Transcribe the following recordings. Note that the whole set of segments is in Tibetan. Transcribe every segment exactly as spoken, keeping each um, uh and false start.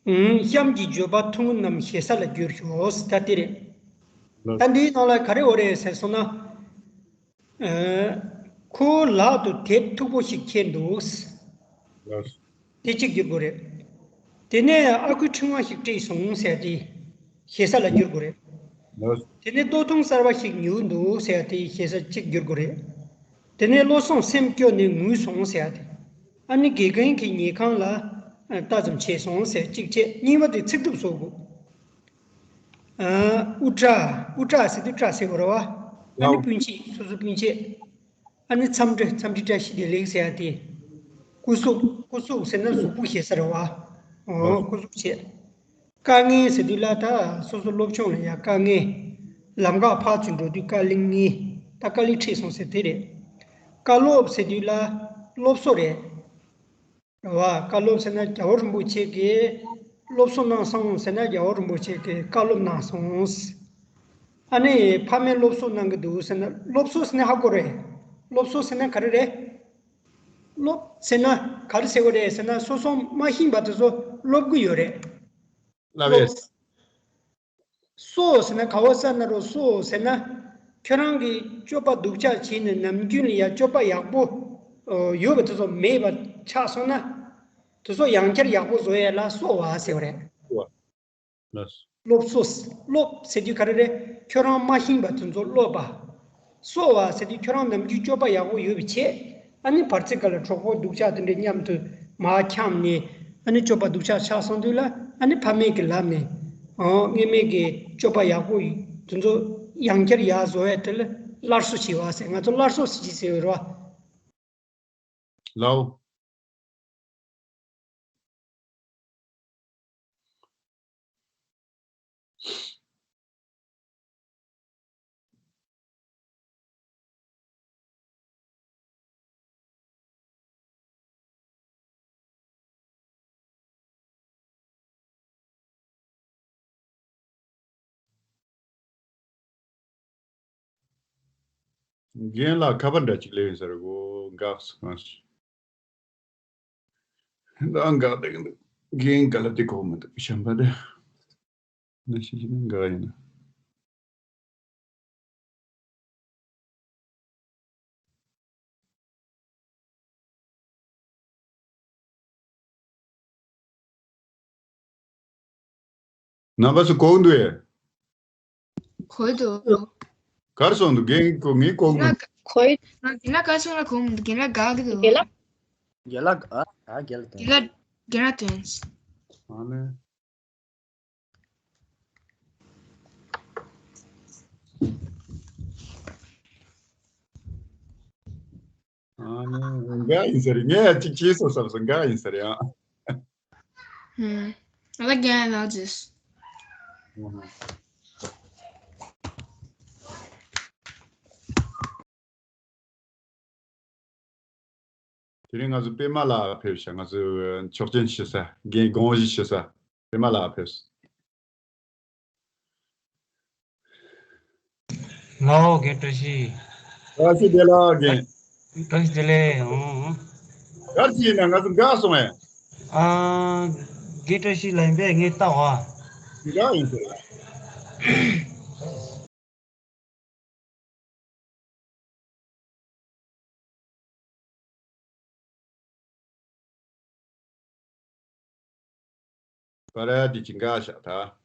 གཤམ་གྱི་བརྗོད་པ་ཐུང་ངུ་རྣམས་ཞེ་ས་ལ་བསྒྱུར་ཞོག་ད་དེ་རེད། ད་འདིའི་ནང་ལ་ག་རེ་འོ་རེད་ཟེར་སོང་ན། ཁོའི་ལག་ཏུ་དེབ་མཐུག་པོ་ཞིག་ཁྱེར་འདུག་དེ་གཅིག་བསྒྱུར་དགོས་རེད། དེ་ནས་ཨ་ཁུའི་ཕྲེང་བ་ཞིག་སྤྲད་སོང་ཟེར་ཏེ། ཞེ་ས་ལ་བསྒྱུར་དགོས་རེད། དེ་ནས་སྟོད་ཐུང་གསར་བ་ཞིག་ཉོས་འདུག་ཟེར་ཏེ་ཞེ་ས་གཅིག་བསྒྱུར་དགོས་རེད། དེ་ནས་བློ་བཟང་སེམས་སྐྱོ་ནས་ངུས་སོང་ཟེར་ཏེ། ཨ་ནི་དགེ་རྒན་གྱིས་ཉལ་ཁང་ལ་ལྟ་ཙམ་བྱས་སོང་ཟེར་གཅིག་བྱས། གཉིས་པ་དེ་ཚིག་གྲུབ་བཟོ་དགོས། ཨ། དབུ་སྐྲ། དབུ་སྐྲ་ཟེར་དུས་སྐྲ་ཟེར་དགོས་རེད་བ། ཨ་ནི་སྤུན་མཆེད། སོ་སོ་སྤུན་མཆེད། ཨ་ནི་འཚམས་འདྲི། འཚམས་འདྲི་བཀྲ་ཤིས་བདེ་ལེགས་ཟེར་ཡ་དེ། སྐུ་གཟུགས། སྐུ་གཟུགས་ཟེར་ན་གཟུགས་པོ་ཞེ་ས་རེད་བ། ཨོ། སྐུ་གཟུགས་བྱས། དཀའ་ངལ་ཟེར་དུས་ལ་ད་སོ་སོ་སློབ་སྦྱོང་ལ་ཡ་དཀའ་ངལ། ལམ་ཁ་ཕར་ཚུར་འགྲོ་དུས་དཀའ་ལས་ངལ། ད་དཀའ་ལས་འཕྲད་སོང་ཟེར་དེ་རེད། བཀའ་སློབ་ཟེར་དུས་ལ་སློབ་གསོ་རེད། རེད་བ། བཀའ་སློབ་ཟེར་ན་རྒྱལ་བ་རིན་པོ་ཆེ་གིས་སློབ་གསོ་གནང་སོང་ཟེར་ན་རྒྱལ་བ་རིན་པོ་ཆེ་གིས་བཀའ་སློབ་གནང་སོང་། ཨ་ནི་ཕ་མས་སློབ་གསོ་གནང་གི་འདུག་ཟེར་ན། སློབ་གསོ་ཟེར་ན་ཧ་གོ་རེད། སློབ་གསོ་ཟེར་ན་ག་རེ་རེད། སློབ་ཟེར་ན་ག་རེ་ཟེར་དགོས་རེད་ཟེར་ན། སོ་སོ་མ་ཤེས་པ་དེ་ཚོ་སློབ་གི་ཡོད་རེད། ལབ་ཡས། སློབ། གསོ་ཟེར་ན་ག་བ་ས་ན་རོ། གསོ་ཟེར་ན། ཁྱོད་རང་གིས་སྤྱོད་པ་སྡུག་ཅག་བྱས་ནས་ནམ་རྒྱུན་ལ་ཡ་སྤྱོད་པ་ཡག་པོ་ཡོད་པ་དེ་ཚོ་མེད་པ་ཆགས་སོང་ན། དེ་ཚོ་ཡང་བསྐྱར་ཡག་པོ་བཟོ་ཡས་ལ་གསོ་བ་ཟེར་བ་རེད། ལགས། སློབ་གསོ། སློབ་ཟེར་དུས་ག་རེ་རེད། ཁྱོད་རང་མ་ཤེས་པ་དེ་ཚོ་སློབ་པ། གསོ་བ་ཟེར་དུས་ཁྱོད་རང་ནམ་རྒྱུན་སྤྱོད་པ་ཡག་པོ་ཡོད་པ་བྱས། ཨ་ནི་བར་ཚིགས་ཁ་ལ་གྲོགས་པོ་སྡུག་ཅག་དེ་འདྲ་མཉམ་དུ་མར་འཁྱམས་ནས། ཨ་ནི་སྤྱོད་པ་སྡུག་ཅག་ཆགས་སོང་དུས་ལ། ཨ་ནི་ཕ་མས་ཀྱི་ལབ་ནས། ཨོ། སྔོན་མའི་གི་སྤྱོད་པ་ཡག་པོ་དེ་ཚོ་ཡང་བསྐྱར་ཡར་བཟོ་ཡས་དེ་ལ་སླར་གསོ་བྱེད་པ་ཟེར། ང་ཚོ་སླར་གསོ་ཟེར་གྱི་ཟེར་བ་རེད་བ། ལའོ། རྒན་ལགས་ཁ་པར་འདྲ་ཅིག་སླེབས་ཡིན་ས་རེད་གོ། འགག་སོང་། ད་འགག་བསྡད་ཀྱི་འདུག་རྒན་ག་ལ་དེ་གོ་མི་འདུག་གཞན་པ་དེ་ནས་ཤི་ཤི་ནས་འགག་ཡིན་ན། རྣམ་པ་ཚོ་གོ་གི་འདུག་ཨེ། གོ་གི་འདུག་གར་སོང་འདུག་རྒན་གོ། ངས་གོ་གི་མི་འདུག་གོ་ཡི། རྒན་ལགས་གར་སོང་ལ་གོ་མི་འདུག་རྒན་ལགས་དགའ་གི་འདུག་རྒན་ལགས། རྒན་ལགས། ཨ། ཨ། རྒན་ལགས་དོན། རྒན་ལགས། རྒན་ལགས་དོན། ཨ་ལས། ཨ་ནི་འགའ་ཡིན་ས་རེད། ངས་ཅིག་བྱས་སོང་བསམ་སོང་། འགའ་ཡིན་ས་རེད་ཨ། ཧུམ། I like Ghana languages. ཨ་ཧ། དེ་རིང་ང་ཚོ་པད་མ་ལགས་ཕེབས་ཤག་ང་ཚོ་ཆོག་མཆན་ཞུ་ས། རྒན་དགོངས་གཞི་ཞུ་ས། པད་མ་ལགས་ཕེབས། ལའོ་རྒན་བཀྲ་ཤིས། བཀྲ་ཤིས་བདེ་ལེགས་རྒན། བཀྲ་ཤིས་བདེ་ལེགས། ཨོ། ག་རེ་བྱས་ན་ང་ཚོ་འགག་སོང་ངས། ཨ། རྒན་བཀྲ་ཤིས་ལ་ཡིན་པས་ངས་བལྟ་བ། འགག་ཡིན་ཟེར། པ་ར་དེ་ཅི་འགའ་ཤ་ཐ།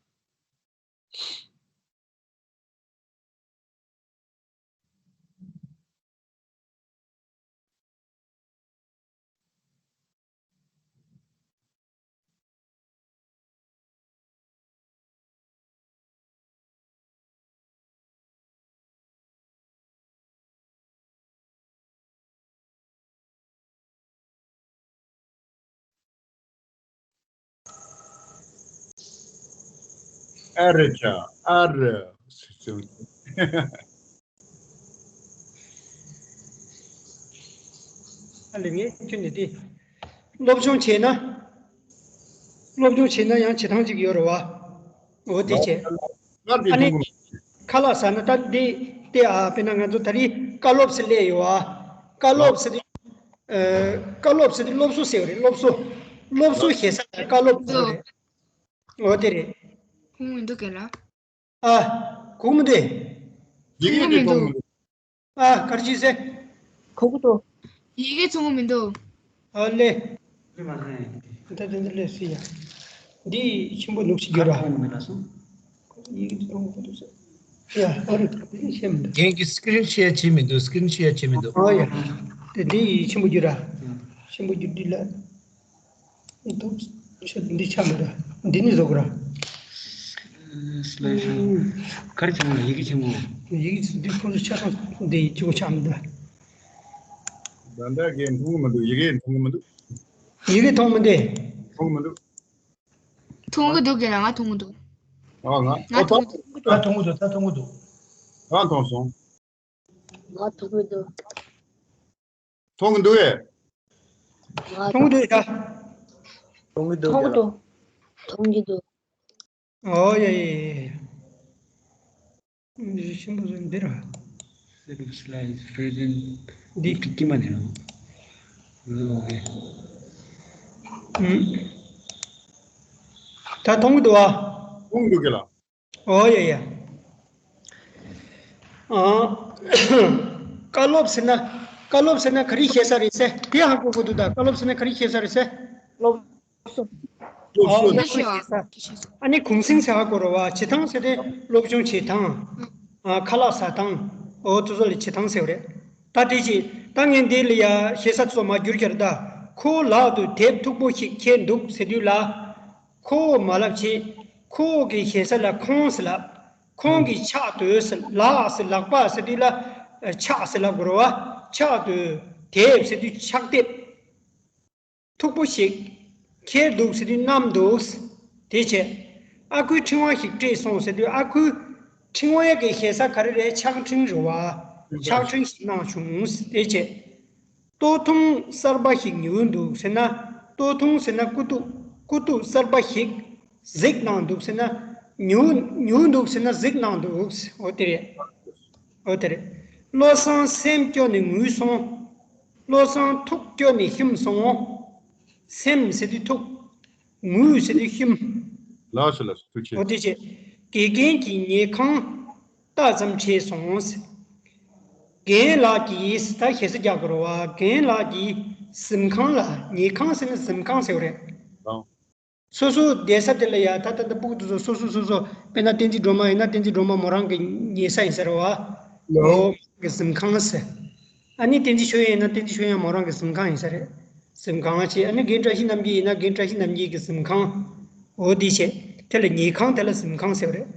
ཨ་རེ་ཆ་ཨ་རེ། ཨ་ལེ། ངས་ཁྱོད་ནས་དེ་སློབ་སྦྱོང་བྱས་ན། སློབ་སྦྱོང་བྱས་ན་ཡང་བྱེད་སྟངས་ཅིག་ཡོད་རེད་བ། འོ་དེ་བྱས། ཨ་ནི་ཁ་ལག་ཟ་ན་ད་འདི་དེ་ཨ། དཔེར་ན་ང་ཚོ་ད་རེས་བཀའ་སློབ་ཟེར་སླེབས་ཡོད་བ། བཀའ་སློབ་ཟེར་དུས། ཨ། བཀའ་སློབ་ཟེར་དུས་སློབ་གསོ་ཟེར་བ་རེད། སློབ་གསོ། སློབ་གསོ་ཞེ་ས་བཀའ་སློབ་ཟེར་བ་རེད། འོ་དེ་རེད། ཁུངས་མི་འདུག་ག་ལ། ཨ། ཁུངས་མི་འདུག་ཡི་གེ་དེ་མཐོང་མི་འདུག་ཨ། ག་རེ་བྱས་ཟེར། ཁུངས་མི་འདུག་ཡི་གེ་མཐོང་མི་འདུག་ཨ་ལེ། ད་དེ་འདི་ལས་སུ་ཡ། འདི་ཆེན་པོ་ནུག་ཞིག་ཡོད་ར། ཡི་གེ་འདི་མཐོང་མི་འདུག་ཟེར། ཡ། ཨ་རེ། དེ་ཤེས་མི་འདུག་རྒན་གྱིས་སི་ཀི་རིན་ཤེར་བྱེད་མི་འདུག་སི་ཀི་རིན་ཤེར་བྱེད་མི་འདུག་ཨ་ཡ། དེ་འདི་ཆེན་པོ་རྒྱུ་ར། ཆེན་པོ་རྒྱུ་འདི་ལ། འདི་ཆ་མི་ར། འདི་ནི་བཟོ་གི་ར། སི་ལའི་ཤོ། ག་རེ་ཆེན་མོ་ཡི་གེ་ཆེན་མོ། ཡི་གེ་འདི་ཁོ་ཚོ་ཆ་ཚང་འདི་ཆེན་པོ་ཆགས་མི་འདུག་ད་ལྟ་གས་མཐོང་གི་མི་འདུག་ཡི་གེ་མཐོང་གི་མི་འདུག་ཡི་གེ་མཐོང་མི་འདུག་མཐོང་གི་མི་འདུག་མཐོང་གི་འདུག་གི་ན། ང་མཐོང་གི་འདུག་ཨ། ང་། ང་ཨ། མཐོང་གི་འདུག་ད་མཐོང་གི་འདུག་ད་མཐོང་གི་འདུག་ང་མཐོང་སོང་། ང་མཐོང་གི་འདུག་མཐོང་གི་འདུག་གས། ང་མཐོང་གི་འདུག་ཡ། མཐོང་གི་འདུག་མཐོང་གི་འདུག་མཐོང་གི་འདུག་ཨོ་ཡ་ཡ་ཡ་ཡ། འདི་ཆེན་པོ་ཟེར་འདི་ར། Second slide is present. འདི་ཀི་མ་ནི་རང་། ཨོ་ཀེ། ཨུམ། ད་མཐོང་གི་འདུག་བ། མཐོང་གི་འདུག་གི་ལ། ཨོ་ཡ་ཡ། ཨ། བཀའ་སློབ་ཟེར་ན། བཀའ་སློབ་ཟེར་ན་ག་རེ་བཤད་ས་རེད་ཟེར། དེ་ཧ་གོ་གི་འདུག་ད་བཀའ་སློབ་ཟེར་ན་ག་རེ་བཤད་ས་རེད་ཟེར། སློབ་གསོ། ཨོ། སློབ་གསོ་བྱེད་ས། ཨ་ནི་གུང་གསེང་ཟེར་ཧ་གོ་རེད་བ། བྱེད་སྟངས་ཟེར་ཏེ་སློབ་སྦྱོང་བྱེད་སྟངས། ཨ། ཁ་ལག་ཟ་སྟངས། ཨོ་དེ་ཚོ་ལ་བྱེད་སྟངས་ཟེར་བ་རེད། ད་དེ་ཅི། ད་ངས་འདི་ལ་ཡ་བཤད་ས་དེ་ཚོ་མར་བསྒྱུར་རྒྱུ་རེད་ད། ཁོ་ལག་ཏུ་དེབ་མཐུག་པོ་ཞིག་འཁྱེར་འདུག་ཟེར་དུས་ལ། ཁོ་མ་ལབ་བྱས། ཁོ་གི་ཞེ་ས་ལ་ཁོང་ཟེར་ལབ། ཁོང་གི་ཕྱག་ཏུ་ཟེར། ལག་ཟེར་ལག་པ་ཟེར་དུས་ལ། ཕྱག་ཟེར་ལབ་དགོས་རེད་བ། ཕྱག་ཏུ་དེབ་ཟེར་དུས་ཕྱག་དེབ། མཐུག་པོ་ཞིག་འཁྱེར་འདུག་ཟེར་དུས་བསྣམས་འདུག་དེ་བྱས། ཨ་ཁུའི་ཕྲེང་བ་ཞིག་སྤྲད་སོང་ཟེར་དུས་ཨ་ཁུའི་ཕྲེང་བ་གི་ཞེ་ས་ག་རེ་རེད། ཕྱག་ཕྲེང་རེད་བ། ཕྱག་ཕྲེང་ཞིག་གནང་བྱུང་། དེ་བྱས། ལྟོ་ཐུང་གསར་པ་ཞིག་ཉོས་འདུག་ཟེར་ན། ལྟོ་ཐུང་ཟེར་ན་སྐུ་ཐུག་སྐུ་ཐུག་གསར་པ་ཞིག་གཟིགས་གནང་འདུག་ཟེར་ན། ཉོས་ཉོས་འདུག་ཟེར་ན་གཟིགས་གནང་འདུག་འོ་དེ་རེད། འོ་དེ་རེད། བློ་བཟང་སེམས་སྐྱོ་ནས་ངུས་སོང་། བློ་བཟང་ཐུགས་སྐྱོ་ནས་ཤུམ་སོང་། སེམས་ཟེར་དུས་ཐུགས། ངུས་ཟེར་དུས་ཤུམ། ལགས་སོ་ལགས་སོ། ཐུགས་རྗེ་ཆེ། འོ་དེ་བྱས། དགེ་རྒན་གྱིས་ཉལ་ཁང་ལྟ་ཙམ་བྱས་སོང་། རྒན་ལགས་ཀྱིས། ད་ཞེ་ས་རྒྱག་དགོས་རེད་བ། རྒན་ལགས་ཀྱིས་གཟིམ་ཁང་ལ། ཉལ་ཁང་ཟེར་ན་གཟིམ་ཁང་ཟེར་བ་རེད། ཨང་། སོ་སོའི་བསྡད་ས་དེ་ལ་ཡ། ད་ད་ལྟ་ཕྲུ་གུ་དེ་ཚོ་སོ་སོ་སོ་སོ། དཔེར་ན་བསྟན་འཛིན་སྒྲོལ་མ་ཡིན་ན་བསྟན་འཛིན་སྒྲོལ་མ་མོ་རང་གི་ཉལ་ས་ཡིན་ས་རེད་བ། ལོ། ཨོ། གི་གཟིམ་ཁང་ཟེར། ཨ་ནི་བསྟན་འཛིན་ཆོས་དབྱངས་ཡིན་ན་བསྟན་འཛིན་ཆོས་དབྱངས་མོ་རང་གི་གཟིམ་ཁང་ཡིན་ས་རེད། གཟིམ་ཁང་བྱས། ཨ་ནི་རྒན་བཀྲ་ཤིས་རྣམ་རྒྱལ་ཡིན་ན་རྒན་བཀྲ་ཤིས་རྣམ་རྒྱལ་གི་གཟིམ་ཁང་། འོ་དེ་བྱས། དེ་ལ་ཉལ་ཁང་དེ་ལ་གཟིམ་ཁང་ཟེར་བ་རེད།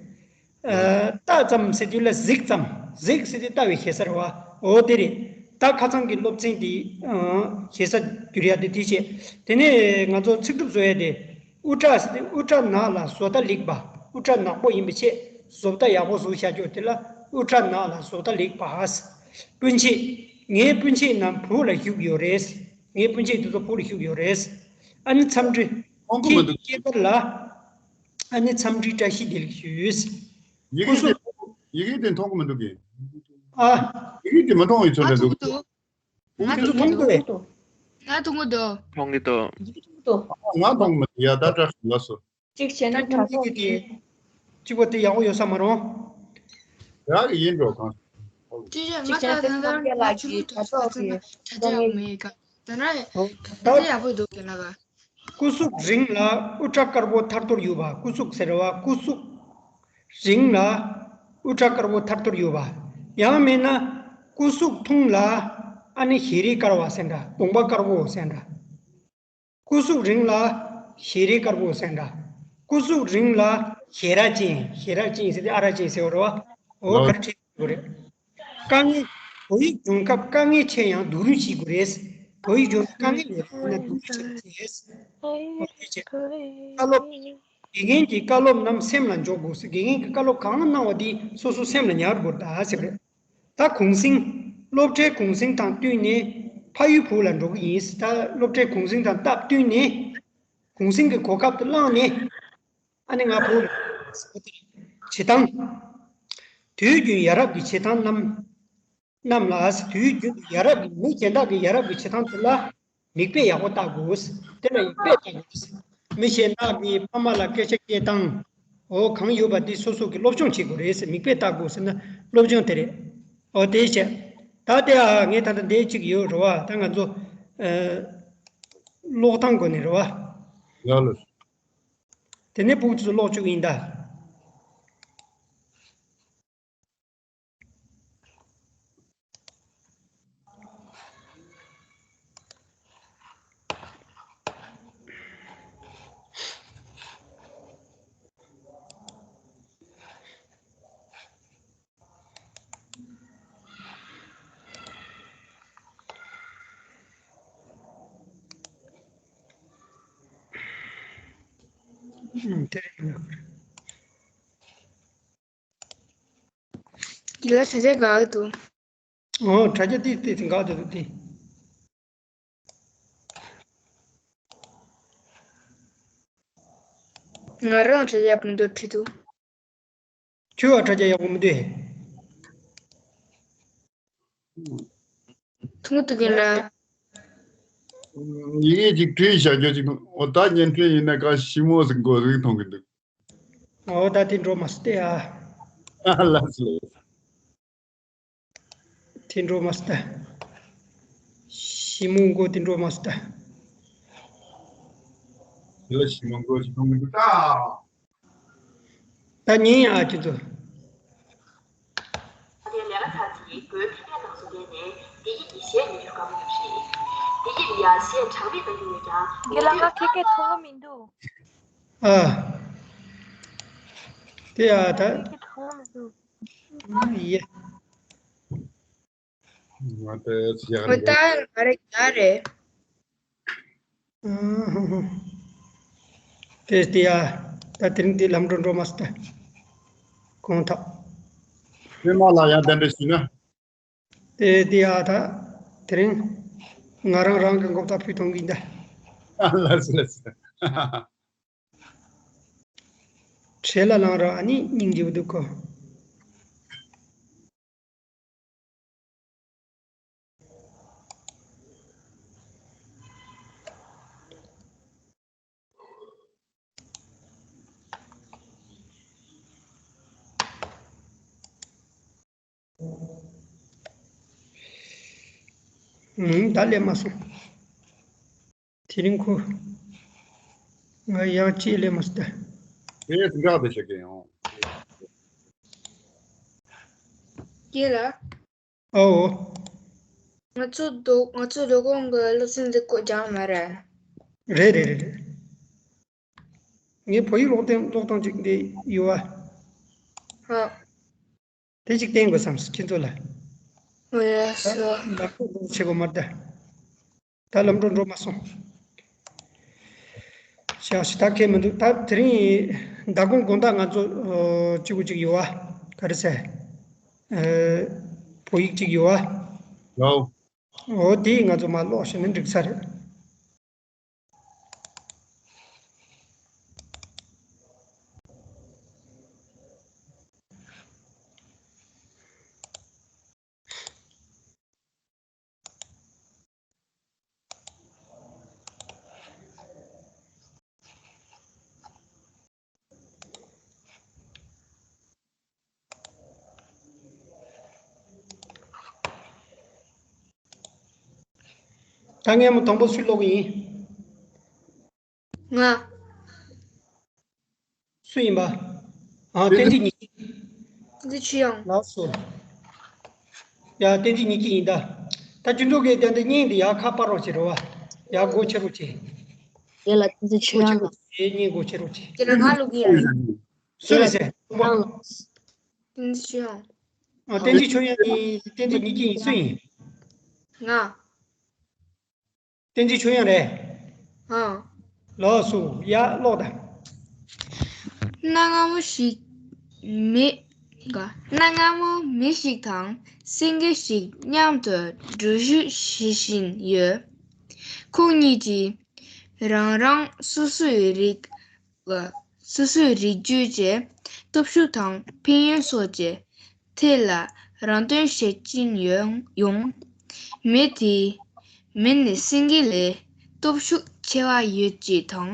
ཨ། ལྟ་ཙམ་ཟེར་དུས་ལ་གཟིགས་ཙམ། གཟིགས་ཟེར་དུས་ལྟ་བའི་ཞེ་ས་རེད་བ། འོ་དེ་རེད། ད་ཁ་སང་གི་སློབ་ཚན་དེ། ཨ། ཞེ་ས་བསྒྱུར་ཡ་དེ་དེ་བྱས། དེ་ནས་ང་ཚོ་ཚིག་གྲུབ་བཟོ་ཡ་དེ། དབུ་སྐྲ་ཟེར་དུས་དབུ་སྐྲ་ནག་ལ་བཟོ་ལྟ་ལེགས་པ། དབུ་སྐྲ་ནག་པོ་ཡིན་པའི་ཆེད་བཟོ་ལྟ་ཡག་པོ་བཟོ་བྱ་རྒྱུ་དེ་ལ་དབུ་སྐྲ་ནག་ལ་བཟོ་ལྟ་ལེགས་པ། སྤུན་མཆེད། ངའི་སྤུན་མཆེད་རྣམས་བོད་ལ་བཞུགས་ཡོད་རེད། ངའི་སྤུན་མཆེད་དེ་ཚོ་བོད་ལ་བཞུགས་ཡོད་རེད། ཨ་ནི་འཚམས་འདྲི། ཁོང་ཁོ་མི་འདུག་ཁྱེད་སྐྱེས་སྐར་ལ། ཨ་ནི་འཚམས་འདྲི་བཀྲ་ཤིས་བདེ་ལེགས་ཞུ། ཡི་གེ་སྐུ་གཟུགས། དེ། ཡི་གེ་དེ་མཐོང་གི་མི་འདུག་གི། ཨ། ཡི་གེ་དེ་མི་མཐོང་བའི་ཚོད་ང་འདྲ་མཐོང་འདུག་གི་འདུག་ང་དེ་ཚོ་མཐོང་གི་མཐོང་གི་འདུག་ང་མཐོང་གི་འདུག་མཐོང་གི་འདུག་ང་མཐོང་གི་མི་འདུག་ཡ། ད་དྲག་ལ་སོ། གཅིག་བྱས་ན་དྲ་ཐོག་གི། གཅིག་པ་དེ་ཡག་པོ་ཡོད་ས་མ་རེད། རག་གི་ཡིན་འགྲོ་གང་། ཅི་བྱས་ང་ད་ད་ད་ང་ཆུ་ལུག་ད་ད་ད་ད་ཡག་མེད་ག་ད་ན་ད་ཡག་པོ་འདུག་གི་ལ་ག་སྐུ་གཟུགས་རིང་ལ་དབུ་སྐྲ་དཀར་པོ་ཐར་ཐོར་ཡོད་པ། སྐུ་གཟུགས་ཟེར་བ། སྐུ་གཟུགས་རིང་ལ་དབུ་སྐྲ་དཀར་པོ་ཐར་ཐོར་ཡོད་པ། ཡང་མིན་ན་སྐུ་གཟུགས་ཐུང་ལ་ཨ་ནི་ཞལ་རས་དཀར་བ་ཟེར་འདྲ། གདོང་པ་དཀར་པོ་ཟེར་འདྲ། སྐུ་གཟུགས་རིང་ལ་ཞལ་རས་དཀར་པོ་ཟེར་འདྲ། སྐུ་གཟུགས་རིང་ལ་ཞལ་རས་ཅན། ཞལ་རས་ཅན་ཟེར་དུས་ཨ་རས་ཅན་ཟེར་བ་རེད་བ། འོ་ག་རེ་བྲིས་དགོས་རེད། དཀའ་ངལ། བོད་ཡིག་སྦྱོང་སྐབས་དཀའ་ངལ་ཆེ་ཡང་སྡུག་རུས་བྱེད་དགོས་རེད། བོད་ཡིག་སྦྱོང་སྐབས་དཀའ་ངལ་ཡོད་པ་ཡིན་ན་སྡུག་རུས་བྱེད་དགོས་རེད། འོ་དེ་བྱས། བཀའ་སློབ། དགེ་རྒན་གྱི་བཀའ་སློབ་རྣམས་སེམས་ལ་འཇོག་དགོས། དགེ་རྒན་གྱི་བཀའ་སློབ་གང་གནང་བ་དེ་སོ་སོ་སེམས་ལ་ཉར་དགོས་རེད་ད་ཟེར་བ་རེད། ད་གུང་གསེང་། སློབ་གྲྭའི་གུང་གསེང་དང་བསྟུན་ནས་ཕ་ཡུལ་བོད་ལ་འགྲོ་གི་ཡིན། ད་སློབ་གྲྭའི་གུང་གསེང་དང་སྟབས་བསྟུན་ནས། གུང་གསེང་གི་གོ་སྐབས་དེ་བླངས་ནས། ཨ་ནི་ང་བོད་ལ་བྱེད་སྟངས། དུས་རྒྱུན་ཡ་རབས་ཀྱི་བྱེད་སྟངས་རྣམས། རྣམས་ལ། དུས་རྒྱུན་དུ་ཡ་རབས་ཀྱི་མི་གཞན་དག་གི་ཡ་རབས་ཀྱི་བྱེད་སྟངས་དེ་ལ་མིག་དཔེ་ཡག་པོ་ལྟ་དགོས། དེ་ལ་ཡིག་དཔེ་ལྟ་དགོས། མི་གཞན་དག་གིས་ཕ་མ་ལ་སྐད་ཆ་བཤད་སྟངས། འོ་གང་ཡོད་པ་དེ་སོ་སོ་གིས་སློབ་སྦྱོང་བྱེད་དགོས་རེད་ཟེར། མིག་དཔེ་ལྟ་དགོས་ཟེར་ན་སློབ་སྦྱོང་དེ་རེད། འོ་དེ་བྱས། ད་དེ་ཨ་ངས་ད་ལྟ་འདས་གཅིག་ཡོད་རེད་བ། ད་ང་ཚོ་ཨ་ཀློག་སྟངས་དགོས་ནི་རེད་བ། ཡ་ལ། དེ་ནས་ཕྲུ་གུ་ཚོ་ཀློག་བཅུག་ཡིན་ད། ཨུམ། དེ་རེད། འདི་ལ་དྲ་རྒྱ་འགག་འདུག་ཨོ། དྲ་རྒྱ་ཏིག་ཏིག་འགག་འདུག་དེ། ང་རང་དྲ་རྒྱ་ཡག་པོ་མི་འདུག་བྲིས་འདུག་ཁྱོད་ལ་དྲ་རྒྱ་ཡག་པོ་མི་འདུག་ཐུང་ཐུང་གི་ལ། ཡིན་ཅིག་བྲིས་བཞག་རྒྱུ་ཅིག་འོ་ད་བརྙན་འཕྲིན་ཡིན་ན་ག་ཞིབ་མོ་ཟིག་མགོ་ཟིག་མཐོང་གི་འདུག་འོ་ད་དེ་འགྲོ་མ་སྟེ་ཨ། ཨ་ལ་སི་ལ། དེ་འགྲོ་མ་སྟེ། ཞིབ་མོ་མགོ་དེ་འགྲོ་མ་སྟེ། དེ་ལ་ཞིབ་མོ་མགོ་ཞིག་མཐོང་གི་འདུག་ད། ད་ཉན་ཡ་ཨ་ཁྱེད་ཚོ། ད་ལྟའི་ལས་ཀ་ཚར་རྗེས་སྒོའི་ཕྱི་ཉལ་ཁང་སུ་བསྡད་ནས་བདེ་སྐྱིད་ཀྱི་གཞས་ཉན་རྒྱུར་དགའ་པོ་ཡོད་པ་རེད། བདེ་སྐྱིད་ལ་ཡང་གཞས་གྲགས་མེད་གཏོང་གི་ཡོད་ཀྱང་། ངའི་ལམ་ཁ་ཁྱེད་ཀྱིས་མཐོང་གི་མི་འདུག་ཨ། དེ་ཡ་ད། ཁྱེད་ཀྱིས་མཐོང་གི་མི་འདུག་ཨ་ཡེ། ང་ད་ཡ་ང་རེ་ཡ་རེད། དེ་དེ་ཡ། ད་དེ་རིང་དེ་ལམ་འགྲོ་འགྲོ་མ་སྟེ། གོང་ཐག་དེ་མ་ལ་ཡང་དེ་འདྲ་ཞུས་ན། དེ་དེ་ཡ་ད། དེ་རིང་། ང་རང་རང་གི་མགོ་བཏགས་ཕུད་གཏོང་གི་ཡིན་ད། ལགས་སོ་ལགས་སོ། བྲེལ་ལ་ལངས་ར་ཨ་ནི་སྙིང་རྗེ་པོ་འདུག་གོ། ཨུམ། ད་སླེབས་མ་སོང་། དེ་རིང་ཁོ། ང་ཡག་ཅིག་སླེབས་མ་སོང་ད། དེ་འདྲ་དེ་ཞིག་གི་ཡང་། རྒན་ལགས། ཨའོ། ང་ཚོ་དོ་ང་ཚོ་དོ་དགོང་གི་སློབ་ཚན་འདི་བསྐོ་སྦྱང་མ་རེད། རེད་རེད་རེད་རེད། ངས་བོད་ཡིག་ཀློག་སྟངས་ཀློག་སྟངས་ཅིག་འདི་ཡོད་ཨ། ཧ། དེ་ཅིག་བསྟན་དགོས་བསམས་ཁྱེད་ཚོ་ལ། ཨོ་ཡ་ད་སོ། ལག་པ་འདུག་བྱེད་དགོས་མ་རེད་ད། ད་ལམ་འགྲོ་འགྲོ་མ་སོང་། ཞག་ཞི་ད་ཁེལ་མི་འདུག་ད་དེ་རིང་མདང་དགོང་དགོང་དག་ང་ཚོ་ཨོ་གཅིག་པུ་གཅིག་ཡོད་ཨ། ག་རེ་ཟེར། ཨེ། བོད་ཡིག་གཅིག་ཡོད་ཨ། ཡོ། འོ་དེ་ང་ཚོ་མར་ཀློག་ཤེས་ན་འགྲིག་ས་རེད། ད་སྔ་མོ་དང་པོ་སུས་ཀློག་གི་ཡིན། ང་། སུ་ཡིན་པ། ཨ། བསྟན་འཛིན་ཉི་སྐྱིད། བསྟན་འཛིན་ཆོས་དབྱངས། ལགས་སོ། ཡ། བསྟན་འཛིན་ཉི་སྐྱིད་ཡིན་ད། ད་ཁྱོད་ཚོ་གིས་དེ་འདྲ་བརྙན་འདི་ཡར་ཁ་ཕར་རོགས་བྱེད་རོགས་ཨ། ཡར་སྒོ་ཕྱེ་རོགས་བྱེད། དེ་ལ་བསྟན་འཛིན་ཆོས་དབྱངས་ལགས། བརྙན་སྒོ་ཕྱེ་རོགས་བྱེད། དེ་ལ་ང་ཀློག་གི་ཡ་ཡིན། སུ་རེད་ཟེར། ཁོང་པ། ཨང་། བསྟན་འཛིན་ཆོས་དབྱངས། ཨ། བསྟན་འཛིན་ཆོས་དབྱངས་ཡིན། བསྟན་འཛིན་ཉི་སྐྱིད་ཡིན། སུ་ཡིན། ང་། བསྟན་འཛིན་ཆོས་དབྱངས་རེད། ཨང་། ལགས་སོ། ཡ་ཀློག་དང་། གནའ་སྔ་མོ་ཞིག་མི། ག་གནའ་སྔ་མོ་མི་ཞིག་དང་སེང་གེ་ཞིག་མཉམ་དུ་འགྲུལ་བཞུད་བྱེད་བཞིན་ཡོད། ཁོང་གཉིས་ཀྱིས་རང་རང་སོ་སོའི་རིགས། སོ་སོའི་རིགས་རྒྱུད་ཀྱི་སྟོབས་ཤུགས་དང་ཕན་ཡོན་སོགས་ཀྱི་ཐད་ལ་རང་དོན་བྱེད་ཀྱིན་ཡོང་། མི་དེ། མི་ནི་སེང་གེ་ལས་སྟོབས་ཤུགས་ཆེ་བ་ཡོད་ཅེས་དང་།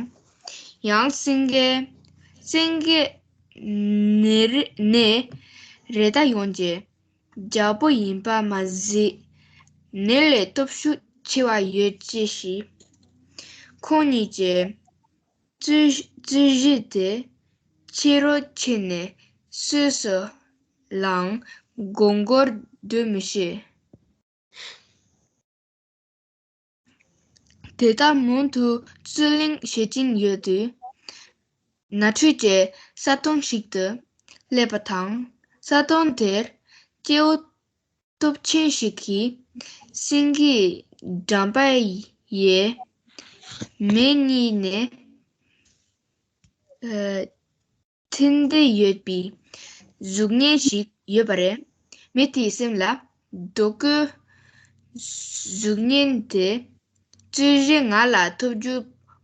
ཡང་སེང་གེ་སེང་གེ་ནེ་རེ་ནེ་རེ་ད་ཡོང་རྗེས་རྒྱལ་པོ་ཡིན་པ་མ་གཟིགས། ནེ་ལས་སྟོབས་ཤུགས་ཆེ་བ་ཡོད་ཅེས་ཤེས། ཁོང་གཉིས་ཀྱིས་རྩོད་རྩོད་གཞི་དེ་ཕྱི་རུ་ཁྱེར་ནས་སུས་སུ་ལའང་མགོ་སྐོར་སྡོད་མི་ཤེས། དེ་ལྟར་མུ་མཐུད་རྩོད་གླེང་བྱེད་ཀྱིན་ཡོད་དུས། ནགས་ཁྲོད་ཀྱི་ས་སྟོང་ཞིག་ཏུ་སླེབས་པ་དང་། ས་སྟོང་དེར་སྐྱེ་བོ་སྟོབས་ཆེན་ཞིག་གིས་སེང་གེའི་འགྲམ་པ་ཡི་མེ་གཉིས་ནས། ཨ། ཐིམ་སྟེ་ཡོད་པའི་གཟུགས་བརྙན་ཞིག་ཡོད་པ་རེད། མི་དེའི་སེམས་ལ་རྡོ་བརྐོས་གཟུགས་བརྙན་དེ་རྩོད་གཞི་ང་ལ་ཐོབ་རྒྱུ་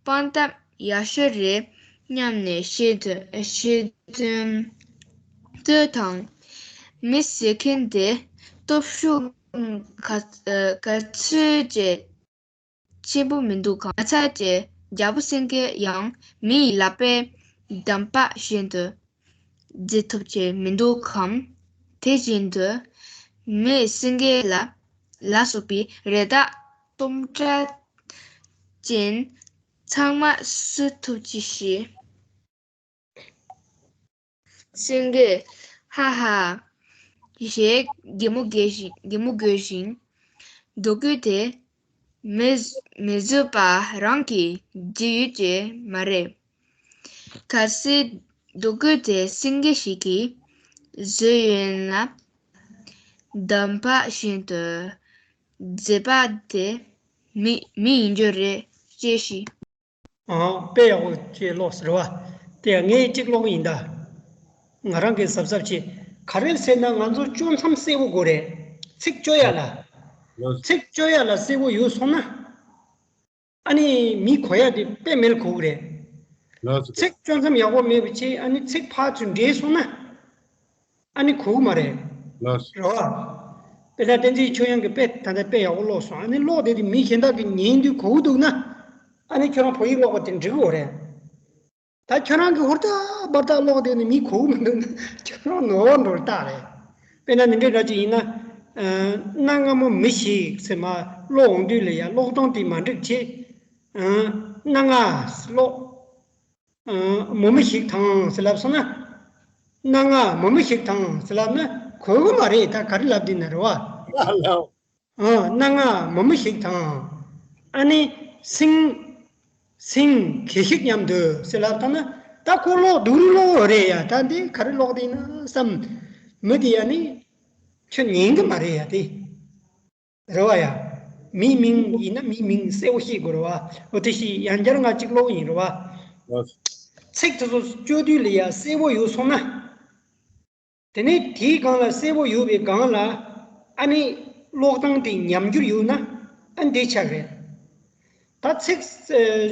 དཔང་རྟགས་ཡག་ཤོས་རེད་སྙམ་ནས་ཤེས་དོན་ཤེས་དོན་ལྟོས་དང་། མི་ཟེར་མཁན་དེ་སྟོབས་ཤུགས་ག་ག་ཚོད་ཅིག་ཆེན་པོ་མི་འདུག་གམ། ན་ཚ་ཅན་རྒྱལ་པོ་སེང་གེ་ཡང་མི་ཡི་ལག་པའི་འདམ་བག་བཞིན་དུ་བརྗེད་ཐུབ་ཀྱི་མི་འདུག་གམ། དེ་བཞིན་དུ་མི་སེང་གེ་ལ་ལ་སོགས་པའི་རི་དྭགས་སྟོང་ཕྲག་ཅན་ཚང་མ་གསོད་ཐུབ་ཀྱི་ཞེས། སེང་གེས་ཧ་ཧ་ཞེས་གད་མོ་བགད་བཞིན་གད་མོ་དགོད་བཞིན། རྡོ་བརྐོས་དེ་མི་མི་བཟོས་པ་རང་གིས་བརྗེད་ཡོད་ཀྱི་མ་རེད། གལ་སྲིད་རྡོ་བརྐོས་དེ་སེང་གེ་ཞིག་གིས་བཟོས་ཡོད་ན། འདམ་བག་བཞིན་དུ་བརྗེད་པ་དེ་མི་མི་ཡིན་རྒྱུ་རེད་ཅེས་ཤེས། ཨང་། དཔེ་ཡག་པོ་ཅིག་ཀློག་ཟེར་བ། དེ་ངས་གཅིག་ཀློག་ཡིན་ད། ང་རང་གིས་གཟབ་གཟབ་བྱེད། ག་རེ་ཟེར་ན་ང་ཚོ་གཅོད་མཚམས་གསལ་བོ་དགོས་རེད། ཚིག་གཅོད་ཡ་ལ། ལགས། ཚིག་གཅོད་ཡ་ལ་གསལ་བོ་ཡོད་སོང་ན། ཨ་ནི་མི་གོ་ཡ་དེ་དཔེ་མེད་གོ་གི་རེད། ལགས། ཚིག་གཅོད་མཚམས་ཡག་པོ་མེད་པ་བྱས་ཨ་ནི་ཚིག་ཕར་ཚུར་འདྲེས་སོང་ན། ཨ་ནི་གོ་གི་མ་རེད། ལགས། རེད་བ། དཔེ་ད་བསྟན་འཛིན་ཆོས་དབྱངས་ཀྱིས་དཔེ་ད་ལྟ་དཔེ་ཡག་པོ་ཀློག་སོང་། ཨ་ནི་ཀློག་དེ་དེ་མི་གཞན་དག་གིས་ཉན་དུས་གོ་གི་འདུག་ན། ཨ་ནི་ཁྱོད་རང་བོད་ཡིག་ཀློག་པ་དེ་འགྲིག་གི་རེད། ད་ཁྱོད་རང་གིས་ཧུར་ཐག་འབར་ཐག་ཀློག་དེ་ནི་མི་གོ་གི་མི་འདུག་ན་ཁྱོད་རང་ནོར་བ་འགྲོ་རྟགས་རེད། དཔེར་ན་འདི་འདྲའི་འདྲ་ཅིག་ཡིན་ན། ཨ། གནའ་སྔ་མོ་མི་ཞིག་ཟེར་མ་ཀློག་འོང་དུས་ལ་ཡ་ཀློག་སྟངས་དེ་མ་འགྲིག་བྱས། ཨ། གནའ་སྔ་ཀློག་ཨ། མོ་མི་ཞིག་དང་ཟེར་ལབ་སོང་ན། གནའ་སྔ་མོ་མི་ཞིག་དང་ཟེར་ལབ་ན་གོ་གི་མ་རེད། ད་ག་རེ་ལབ་བསྡད་ན་རེད་བ། ཨ། གནའ་སྔ་མོ་མི་ཞིག་དང་། ཨ་ནི་སེང་སེང་གེ་ཞིག་མཉམ་དུ་ཟེར་ལབ་བཏང་ན་ད་ཁོ་ཀློག་སྡུག་རུ་ཀློག་ཡོད་རེད་ཡ། ད་འདི་ག་རེ་ཀློག་བསྡད་ན་བསམ། མི་དེ་ཡ་ནི་ཁྱོད་ཉན་གི་མ་རེད་ཡ་དེ། རེད་བ་ཡ། མིའི་མིང་ཡིན་ན་མིའི་མིང་གསལ་བོ་ཤེས་དགོས་རེད་བ། འོ་དེ་བཞིན་ཡང་བསྐྱར་ང་གཅིག་ཀློག་ཡིན་རེད་བ། ལགས། ཚིག་དེ་ཚོ་སྤྱོད་དུས་ལ་ཡ་གསལ་བོ་ཡོད་སོང་ན། དེ་ནས་དེའི་སྒང་ལ་གསལ་བོ་ཡོད་པའི་སྒང་ལ་ཨ་ནི་ཀློག་སྟངས་དེ་ཉམས་འགྱུར་ཡོད་ན་ཨ་འདི་ཆགས་རེད། ད་ཚིག་ཨ།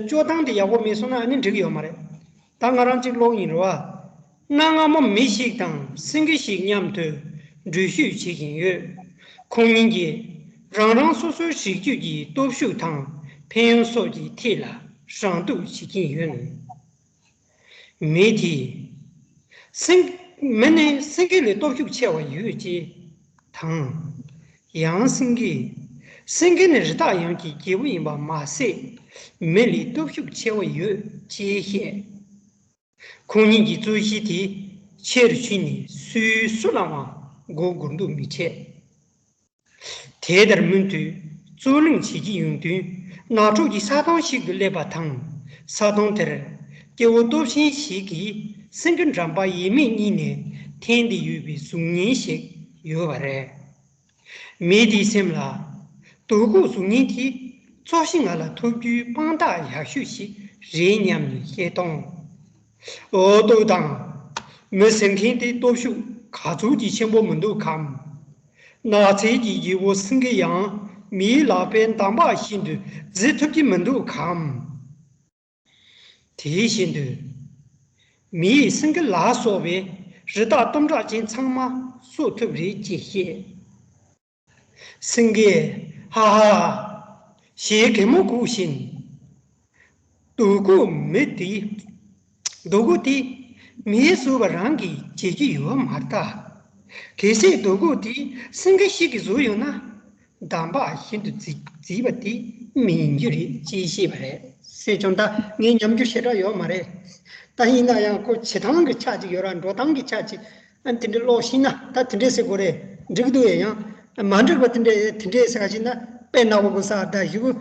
སྤྱོད་སྟངས་དེ་ཡག་པོ་མེད་སོང་ན་ཨ་ནི་འགྲིག་གི་ཡོད་མ་རེད། ད་ང་རང་གཅིག་ཀློག་ཡིན་རེད་བ། གནའ་སྔ་མོ་མི་ཞིག་དང་སེང་གེ་ཞིག་མཉམ་དུ་འགྲུལ་བཞུད་བྱེད་བཞིན་ཡོད། ཁོང་གཉིས་ཀྱིས་རང་རང་སོ་སོའི་རིགས་རྒྱུད་ཀྱི་སྟོབས་ཤུགས་དང་ཕན་ཡོན་སོགས་ཀྱི་ཐད་ལ་རང་སྡུག་བྱེད་ཀྱིན་ཡོད། མི་དེས། སེང་། མི་ནི་སེང་གེ་ལས་སྟོབས་ཤུགས་ཆེ་བ་ཡོད་ཅེས་དང་། ཡང་སེང་གེས། སེང་གེ་ནི་རི་དྭགས་ཡང་གི་རྒྱལ་པོ་ཡིན་པ་མ་ཟད། མི་ལས་སྟོབས་ཤུགས་ཆེ་བ་ཡོད་ཅེས་བཤད། ཁོང་གཉིས་ཀྱི་རྩོད་གཞི་དེ་ཆེ་རུ་ཕྱིན་ནས་སུས་སུ་ལའང་མགོ་སྒུར་འདོད་མི་བྱེད། དེ་ལྟར་མུ་མཐུད་རྩོད་གླེང་བྱེད་ཀྱི་ཡོང་དུས་ནགས་ཁྲོད་ཀྱི་ས་སྟོང་ཞིག་ཏུ་སླེབས་པ་དང་། ས་སྟོང་དེར་སྐྱེ་བོ་སྟོབས་ཆེན་ཞིག་གིས་སེང་གེ་འགྲམ་པ་ཡས་མས་གཉིས་ནས་འཐེན་ཏེ་ཡོད་པའི་གཟུགས་བརྙན་ཞིག་ཡོད་པ་རེད། མི་དེའི་སེམས་ལ། རྡོ་བརྐོས་གཟུགས་བརྙན་དེ་རྩོད་གཞི་ང་ལ་ཐོབ་རྒྱུའི་དཔང་རྟགས་ཡག་ཤོས་ཤིག་རེད་སྙམ་ནས་བཤད་དོ། འོ་ལྟོས་དང་། མི་ཟེར་མཁན་དེ་སྟོབས་ཤུགས་ག་ཚོད་ཀྱི་ཆེན་པོ་མི་འདུག་གམ། ནགས་ཚལ་གྱི་རྒྱལ་པོ་སེང་གེ་ཡང་མིའི་ལག་པའི་འདམ་བག་བཞིན་དུ་བརྗེད་ཐུབ་ཀྱི་མི་འདུག་གམ། དེ་བཞིན་དུ། མིས་སེང་གེ་ལ་སོགས་པའི་རི་དྭགས་སྟོང་ཕྲག་ཅན་ཚང་མ་གསོད་ཐུབ་རེད་ཅེས་བཤད། སེང་གེས་ཧ་ཧ་ཞེས་གད་མོ་གུག་བཞིན། རྡོ་བརྐོས་མི་དེ་ རྡོ་སྐུ་དེ་མིས་བཟོས་པ་རང་གིས་བྱེད་ཀྱི་ཡོད་མ་རེད་ད། གལ་སྲིད་རྡོ་སྐུ་དེ་སེང་གེ་ཞིག་གིས་བཟོས་ཡོད་ན། འདམ་བག་བཞིན་དུ་བརྫི་བརྫིས་པ་དེ་མི་ཡིན་རྒྱུ་རེད་ཅེས་བཤད་པ་རེད། སྲིད་སྐྱོང་། ད་ངས་ཉམས་འགྱུར་ཞེ་དྲག་ཡོད་མ་རེད། ད་ཡིན་ན་ཡང་ཁོ་བྱེད་སྟངས་ཀྱི་ཆ་གཅིག་ཡོད་ར། འགྲོ་སྟངས་ཀྱི་ཆ་གཅིག་ཨ། དེ་འདྲ་ཀློག་ཤེས་ན། ད་དེ་འདྲས་ཟེར་དགོས་རེད། འགྲིག་འདུག་ཡ། ཡང་མ་འགྲིག་པ་དེ་འདྲས་དེ་འདྲས་ཟེར་ག་ཞིག་ན་དཔེ་ནག་པོ་དགོས་ས། ད་ཞུ་གུ།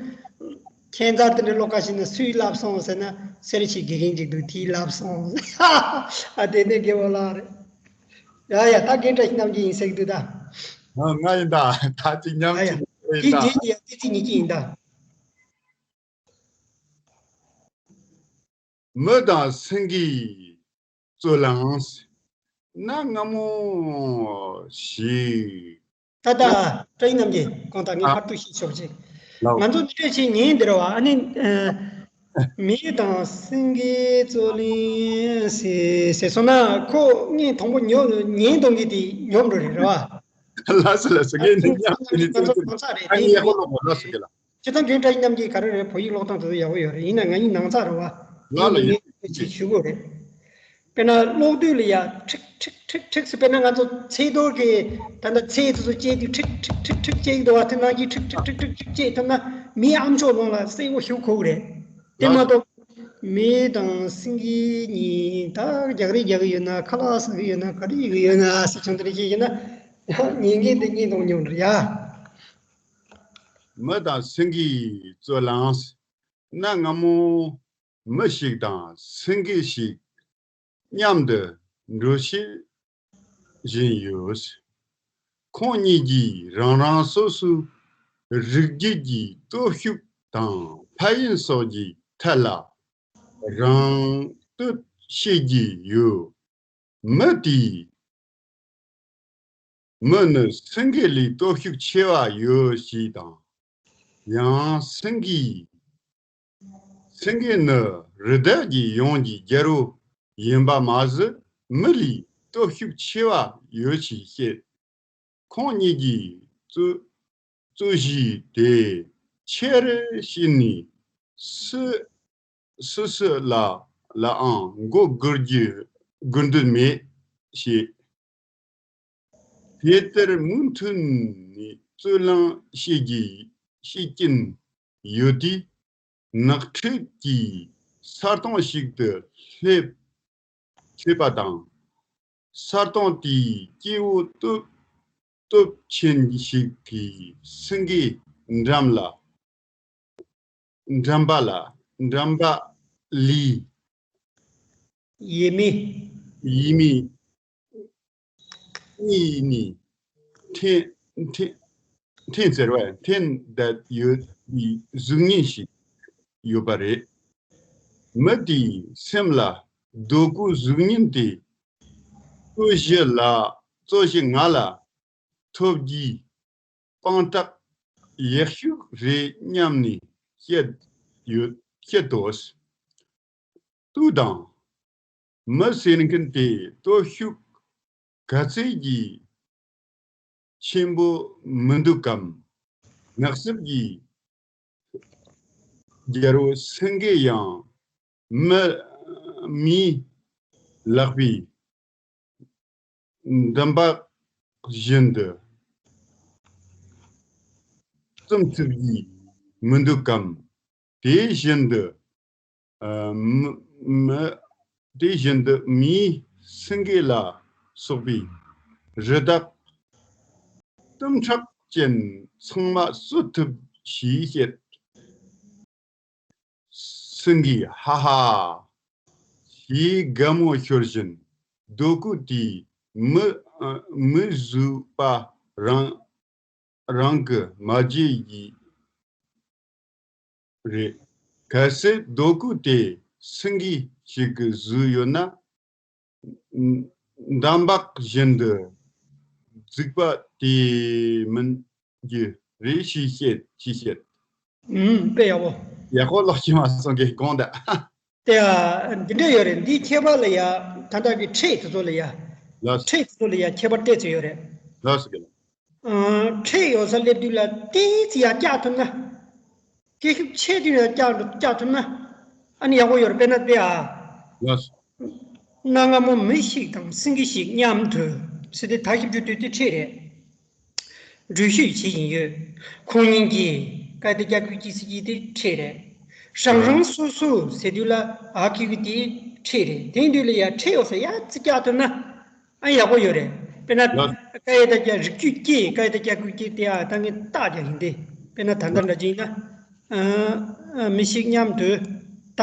ཁྱད་མཚར་དེ་འདྲ་ཀློག་ག་ཞིག་ན་སུས་ལབ་སོང་ཟེར་ན། སེར་བྱེས་དགེ་རྒན་ཅིག་འདུག་དེས་ལབ་སོང་། ཨ། དེ་ནས་དགེ་བ་ལགས་རེད། ཡ་ཡ། ད་རྒན་བཀྲ་ཤིས་རྣམ་རྒྱལ་ཡིན་ཟེར་གི་འདུག་ད། ཨ། ང་ཡིན་ད། ད་ཅིག་ཉམས། ཨ་ཡ། ཅིག་ཡིན་ད། དེ་རྒན་གྱི་ཡ། དེ་ཅིག་ཉིད་ཀྱི་ཡིན་ད། མི་དང་སེང་གེའི་རྩོད་གླེང་། གནའ་སྔ་མོ་ཞིག་ད་ལྟ་བཀྲ་ཤིས་རྣམ་རྒྱལ་གང་ལྟར་ངས་ཨ་ཕར་ཏུ་ཞིག་ཆོག་ཅིག་ལགས། ང་ཚོ་འདི་འདྲ་ཞིག་ཉན་འདིར་བ། ཨ་ནི་ཨ། མི་དང་སེང་གེའི་རྩོད་གླེང་ཟེར་ཟེར་སོང་ན། ཁོ་ངས་དང་པོ་ཉོ་ཉན་གཏོང་གི་དེ་ཉོབ་འགྲོ་རེད་ར་བ། ལགས་སོ་ལགས་སོ། ངས་འདི་ཉམས་ཀྱི་ནི་ང་ཚོ་ཚོད་ཚོད་གང་ཚ་རེད། ཨ་དེ་ངས་ཡིན་ཧོ་ལོ་ཧོ། ལགས་སོ་རྒན་ལགས། སྤྱིར་བཏང་རྒན་བཀྲ་ཤིས་རྣམ་རྒྱལ་ག་རེ་རེད། བོད་ཡིག་ཀློག་སྟངས་དེ་ཚོ་ཡག་པོ་ཡོད་རེད། ཡིན་ན་ང་གཉིས་ནང་ཚགས་རེད་བ། ལགས་ལགས། ཡིན། ངས་ཅིག་ཞུ་དགོས་རེད། དཔེར་ན་ཀློག་དུས་ལ་ཡ་ཁྲིག་ཁྲིག་ཁྲིག་ཁྲིག་ཟེར། དཔེར་ན་ང་ཚོ་ཚེས་རྡོར་གྱི་ད་ལྟ་ཚེས་དེ་ཚོ་སྐྱེས་དུས་ཁྲིག་ཁྲིག་ཁྲིག་ཁྲིག་སྐྱེ་གི་འདུག་བ། དེ་ནང་གི་ཁྲིག་ཁྲིག་ཁྲིག་ཁྲིག་ཁྲིག་སྐྱེས་ཐུབ་ན་མིའི་ཨམ་ཅོག་ནང་ལ་གསལ་པོ་ཞིག་གོ་གི་རེད། དེ་མ་གཏོགས་མི་དང་སེང་གེ་གཉིས་ད་རྒྱག་རེས་རྒྱག་གི་ཡོད་ན། ཁ་ལག་ཟ་གི་ཡོད་ན། ག་རེ་ཡེད་གི་ཡོད་ན་ཟེར་བྱུང་། དེ་འདྲ་ཞིག་ཡིན་ན་ཉན་མཁན་དེ་གཉིས་དང་སྙོམས་འདྲ་ཡ། མི་དང་སེང་གེའི་རྩོད་གླེང་། གནའ་སྔ་མོ་མི་ཞིག་དང་སེང་གེ་ཞིག་མཉམ་དུ་འགྲོ་བཤད་བཞིན་ཡོད། ཁོང་གཉིས་ཀྱིས་རང་རང་སོ་སོའི་རིགས་རྒྱུད་ཀྱི་སྟོབས་ཤུགས་དང་ཕན་ཡོན་སོགས་ཀྱི་ཐད་ལ་རང་བསྟོད་བྱེད་ཀྱི་ཡོད། མི་དེས་མི་ནི་སེང་གེ་ལས་སྟོབས་ཤུགས་ཆེ་བ་ཡོད་ཅེས་དང་། ཡང་སེང་གེས། སེང་གེ་ནི་རི་དྭགས་ཀྱི་ཡུལ་གྱི་རྒྱལ་པོ་ཡིན་པ་མ་ཟད། མི་ལས་སྟོབས་ཤུགས་ཆེ་བ་ཡོད་ཅེས་བཤད། ཁོང་གཉིས་ཀྱིས་རྩོད་རྩོད་གཞི་དེ་ཆེ་རུ་ཕྱིན་ནས། སུ་སུ་སུ་ལ་ལའང་མགོ་སྒུར་རྒྱུ་སྒུར་འདོད་མེད་ཞེས། དེ་ལྟར་མུ་མཐུད་ནས་རྩོད་གླེང་བྱེད་ཀྱི་བྱེད་ཀྱིན་ཡོད་དུས། ནགས་ཁྲོད་ཀྱི་ས་སྟོང་ཞིག་ཏུ་སླེབས་སླེབས་པ་དང་། ས་སྟོང་དེའི་སྐྱེ་བོ་སྟོབས་སྟོབས་ཆེན་ཞིག་གིས་སེང་གེའི་འགྲམ་ལ། འགྲམ་པ་ལ། འགྲམ་པ་ལས། ཡས་མས། ཡས་མས་གཉིས་ནས་འཐེན་འཐེན་འཐེན་ཟེར་བ། འཐེན་བསྡད་ཡོད་པའི་གཟུགས་བརྙན་ཞིག་ཡོད་པ་རེད། མི་དེའི་སེམས་ལ་རྡོ་སྐུའི་གཟུགས་བརྙན་དེ་རྩོད་གཞི་ལ། རྩོད་གཞི་ང་ལ་ཐོབ་རྒྱུའི་དཔང་རྟགས་ཡག་ཤོས་རེད་སྙམ་ནས་བཤད་ཡོད། བཤད་དོ། དུས་དང་། མི་ཟེར་མཁན་དེ་སྟོབས་ཤུགས་ག་ཚད་ཀྱི་ཆེན་པོ་མི་འདུག་གམ། ནགས་གསེབ་ཀྱི་རྒྱལ་པོ་སེང་གེ་ཡང་མི་མིའི་ལག་པའི་འདམ་བག་བཞིན་དུ་བཙུམ་ཐུབ་ཀྱི་མི་འདུག་གམ། དེ་བཞིན་དུ། ཨ། མི་མི་དེ་བཞིན་དུ་མིའི་སེང་གེ་ལ་སོགས་པའི་རི་དྭགས་གཏུམ་དྲག་ཅན་ཚང་མ་གསོད་ཐུབ་ཞེས་བཤད། སེང་གེས་ཧ་ཧ་ཞེས་དགའ་མོ་ཤོར་བཞིན། རྡོ་སྐུ་དེས་མི་ཨ་མི་བཟོས་པ་རང་རང་གིས་མ་བརྗེད་ཡིན་རེད། གལ་སྲིད་རྡོ་སྐུ་དེ་སེང་གེ་ཞིག་གིས་བཟོས་ཡོད་ན། འདམ་བག་བཞིན་དུ་རྫིག་པ་དེ་མིན་རྒྱུ་རེད་ཞེས་བཤད། ཞེས་བཤད། ཨུམ། དཔེ་ཡག་པོ། ཡག་པོ་ཀློག་ཤེས་མ་སོང་གི་དགོངས་དག་དེ་ཡ། འདི་འདྲ་ཡོད་རེད། འདིའི་ཁྱད་པར་ལ་ཡ། ད་ལྟ་གི་ཕྲད་དེ་ཚོ་ལ་ཡ། ལགས། ཕྲད་དེ་ཚོ་ལ་ཡ་ཁྱད་པར་ཏོག་ཙམ་ཡོད་རེད། ལགས་སོ། ཨ། ཕྲད་ཡོད་སར་སླེབས་དུས་ལ་ཏོག་ཙམ་ཡར་བཀྱག་ཐུབ་ན། སྐད་ཤུགས་ཆེ་དུས་ལ་བཀྱག་བཀྱག་ཐུབ་ན། ཨ་ནི་ཡག་པོ་ཡོད་རེད། དཔེར་ན་དེ་ཨ། ལགས་སོ། གནའ་སྔ་མོ་མི་ཞིག་དང་སེང་གེ་ཞིག་མཉམ་དུ་ཟེར་ཏེ་ད་ཞིབ་འཇུག་དུས་དེ་འཕྲད་རེད། འགྲུལ་བཞུད་བྱེད་བཞིན་ཡོད། ཁོང་གཉིས་ཀྱིས་ཀ་ཡ་བཏགས་ཀྱ་གི་གུ་གྱི་ཟེར་གྱི་དེ་འཕྲད་རེད། རང་རང་སོ་སོ་ཟེར་དུས་ལ་འ་གི་གུ་གི་དེ་འཕྲད་རེད། དེ་དུས་ལ་ཡ་འཕྲད་ཡོད་ས་ཡ་ཙི་བཀྱག་ཐུབ་ན། ཨ་ཡག་པོ་ཡོད་རེད། དཔེར་ན་ལགས། ཀ་ཡ་བཏགས་ཀྱ་རིགས་རྒྱུད་ཀྱི་ཀ་ཡ་བཏགས་ཀྱ་གི་གུ་གྱི་དེ་ཨ་ད་ངས་རྟགས་རྒྱག་གིན་དེ། དཔེར་ན་ད་ལྟ་འདྲ་ཅིག་ཡིན་ན། ཨ་ཨ་མི་ཞིག་མཉམ་དུ། ད་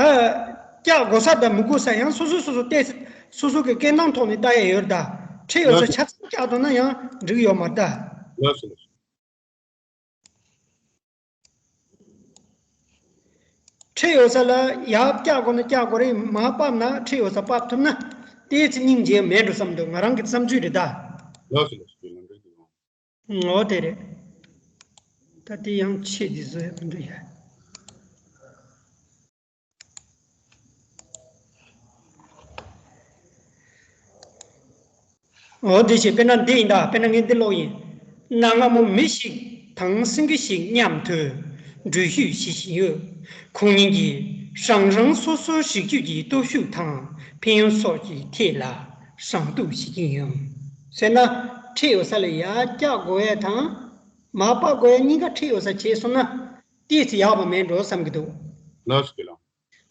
བཀྱག་དགོས་ས་དང་མི་དགོས་ས་ཡང་སོ་སོ་སོ་སོ་བལྟས། སོ་སོ་གི་སྐད་གདངས་ཐོག་ནས་ལྟ་ཡ་ཡོད་རེད་ད། འཕྲད་ཡོད་ས་ལགས། ཆ་ཚང་བཀྱག་ཐུབ་ན་ཡང་འགྲིག་ཡོད་མ་རེད་ད། ལགས་སོ། འཕྲད་ཡོད་ས་ལ་ཡར་བཀྱག་དགོས་ན་བཀྱག་དགོས་རེད། མར་ཕབ་ན་འཕྲད་ཡོད་ས་ཕབ་ཐུབ་ན་དེའི་ཚེ་སྙིང་རྗེ་མེད་འགྲོ་བསམ་འདུག་ང་རང་གི་བསམ་ཚུལ་རེད་ད། ལགས་སོ་ལགས་སོ། འོ་དེ་རེད། ད་དེ་ཡང་ཆེད་དུ་བཟོས་མི་འདུག་ཡ། འོ་དེ་བྱས་དཔེར་ན་འདི་ཡིན་ད། དཔེར་ན་ངས་འདི་ཀློག་ཡིན། གནའ་སྔ་མོ་མི་ཞིག་དང་སེང་གེ་ཞིག་མཉམ་དུ་འགྲུལ་བཞུད་བྱེད་བཞིན་ཡོད། ཁོང་གཉིས་ཀྱིས་རང་རང་སོ་སོའི་རིགས་རྒྱུད་ཀྱི་སྟོབས་ཤུགས་དང་ཕན་ཡོན་སོགས་ཀྱི་ཐད་ལ་རང་སྟོབས་བྱེད་ཀྱིན་ཡོད། ཟེར་ན། འཕྲད་ཡོད་ས་ལ་ཡར་བཀྱག་དགོས་ཡ་དང་། མར་ཕབ་དགོས་ཡ་གཉིས་ཀ་འཕྲད་ཡོད་ས་བྱས་སོང་ན། ཏོག་ཙམ་ཡག་པ་མེད་འགྲོ་བསམ་གྱི་འདུག་ལགས་སོ།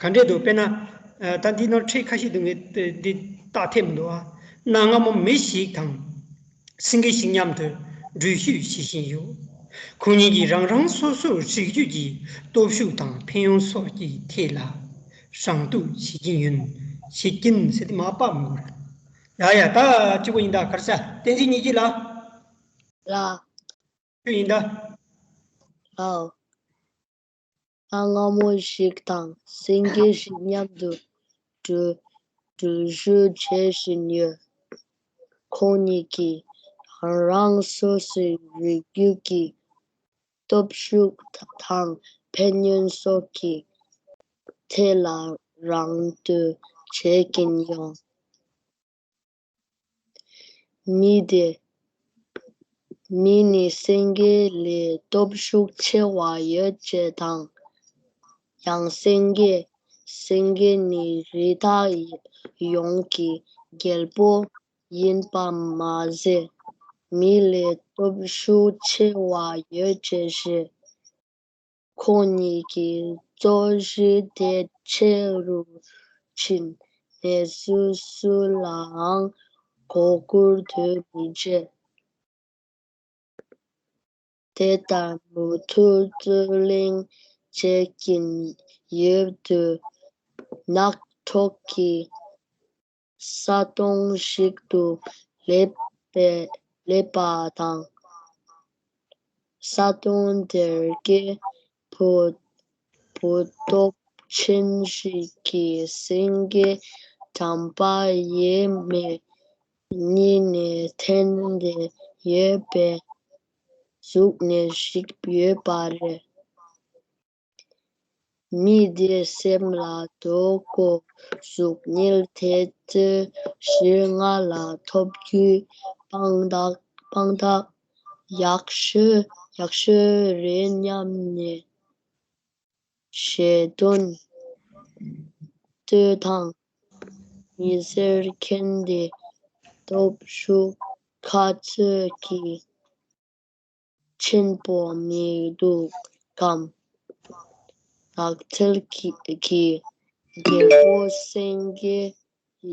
ག་འདྲས་འདུག་དཔེར་ན། ཨ་ད་འདི་ནོར་ཁྲིད་ཁ་ཤས་འདུག་ངས་འདི་རྟགས་ཐེབས་མི་འདུག་ཨ། གནའ་སྔ་མོ་མི་ཞིག་དང་། སེང་གེ་ཞིག་མཉམ་དུ་འགྲུལ་བཞུད་བྱེད་བཞིན་ཡོད། ཁོང་གཉིས་ཀྱིས་རང་རང་སོ་སོའི་རིགས་རྒྱུད་ཀྱི་སྟོབས་ཤུགས་དང་ཕན་ཡོན་སོགས་ཀྱི་ཐད་ལ་རང་སྟོབས་བྱེད་ཀྱིན་ཡོད། བྱེད་ཀྱིན་ཟེར་ཏེ་མར་ཕབ་མི་དགོས་རེད། ཡ་ཡ་ད་གཅིག་པོ་ཡིན་ད། ག་རེ་ཟེར། བསྟན་འཛིན་ཉི་སྐྱིད་ལགས། ལགས། ཁྱོད་ཡིན་ད། ལགས། གནའ་སྔ་མོ་ཞིག་དང་སེང་གེ་ཞིག་མཉམ་དུ་འགྲུལ་འགྲུལ་བཞུད་བྱེད་བཞིན་ཡོད། ཁོང་གཉིས་ཀྱིས་རང་རང་སོ་སོའི་རིགས་རྒྱུད་ཀྱི་སྟོབས་ཤུགས་དང་ཕན་ཡོན་སོགས་ཀྱི་ཐད་ལ་རང་སྟོབས་བྱེད་ཀྱིན་ཡོད། མི་དེ། མི་ནི་སེང་གེ་ལས་སྟོབས་ཤུགས་ཆེ་བ་ཡོད་ཅེས་དང་། ཡང་སེང་གེ། སེང་གེ་ནི་རི་དྭགས་ཡོངས་ཀྱི་རྒྱལ་པོ་ཡིན་པ་མ་ཟད། མི་ལས་སྟོབས་ཤུགས་ཆེ་བ་ཡོད་ཅེས་བཤད། ཁོང་གཉིས་ཀྱི་རྩོད་གཞི་དེ་ཆེ་རུ་ཕྱིན་ནས་སུ་སུ་ལའང་མགོ་སྒུར་དུ་མི་བྱེད། དེ་ལྟར་མུ་མཐུད་རྩོད་གླེང་བྱེད་ཀྱིན་ཡོད་དུས་ནགས་ཁྲོད་ཀྱི་ས་དོང་ཞིག་ཏུ་སླེབས་པའི་སླེབས་པ་དང་། ས་དོང་དེར་སྐྱེས་བུ་བུ་སྟོབས་ཆེན་ཞིག་གིས་སེང་གེ་གྲམ་པ་ཡས་མས་གཉིས་ནས་འཐེན་ཏེ་ཡོད་པའི་གཟུགས་བརྙན་ཞིག་ཡོད་པ་རེད། མི་དེའི་སེམས་ལ་དོ་ཁོ་གཟུགས་བརྙན་དེ་ཚོའི་གཞི་ང་ལ་ཐོབ་རྒྱུའི་དཔང་རྟགས་དཔང་རྟགས་ཡག་ཤོས་ཡག་ཤོས་རེད་སྙམ་ནས་ཞེ་འདོད་ལྟོས་དང་། མི་ཟེར་མཁན་དེ་སྟོབས་ཤུགས་ག་ཚོད་ཀྱི་ཆེན་པོ་མི་འདུག་གམ། ནགས་ཚལ་གྱི་གྱི་རྒྱལ་པོ་སེང་གེ་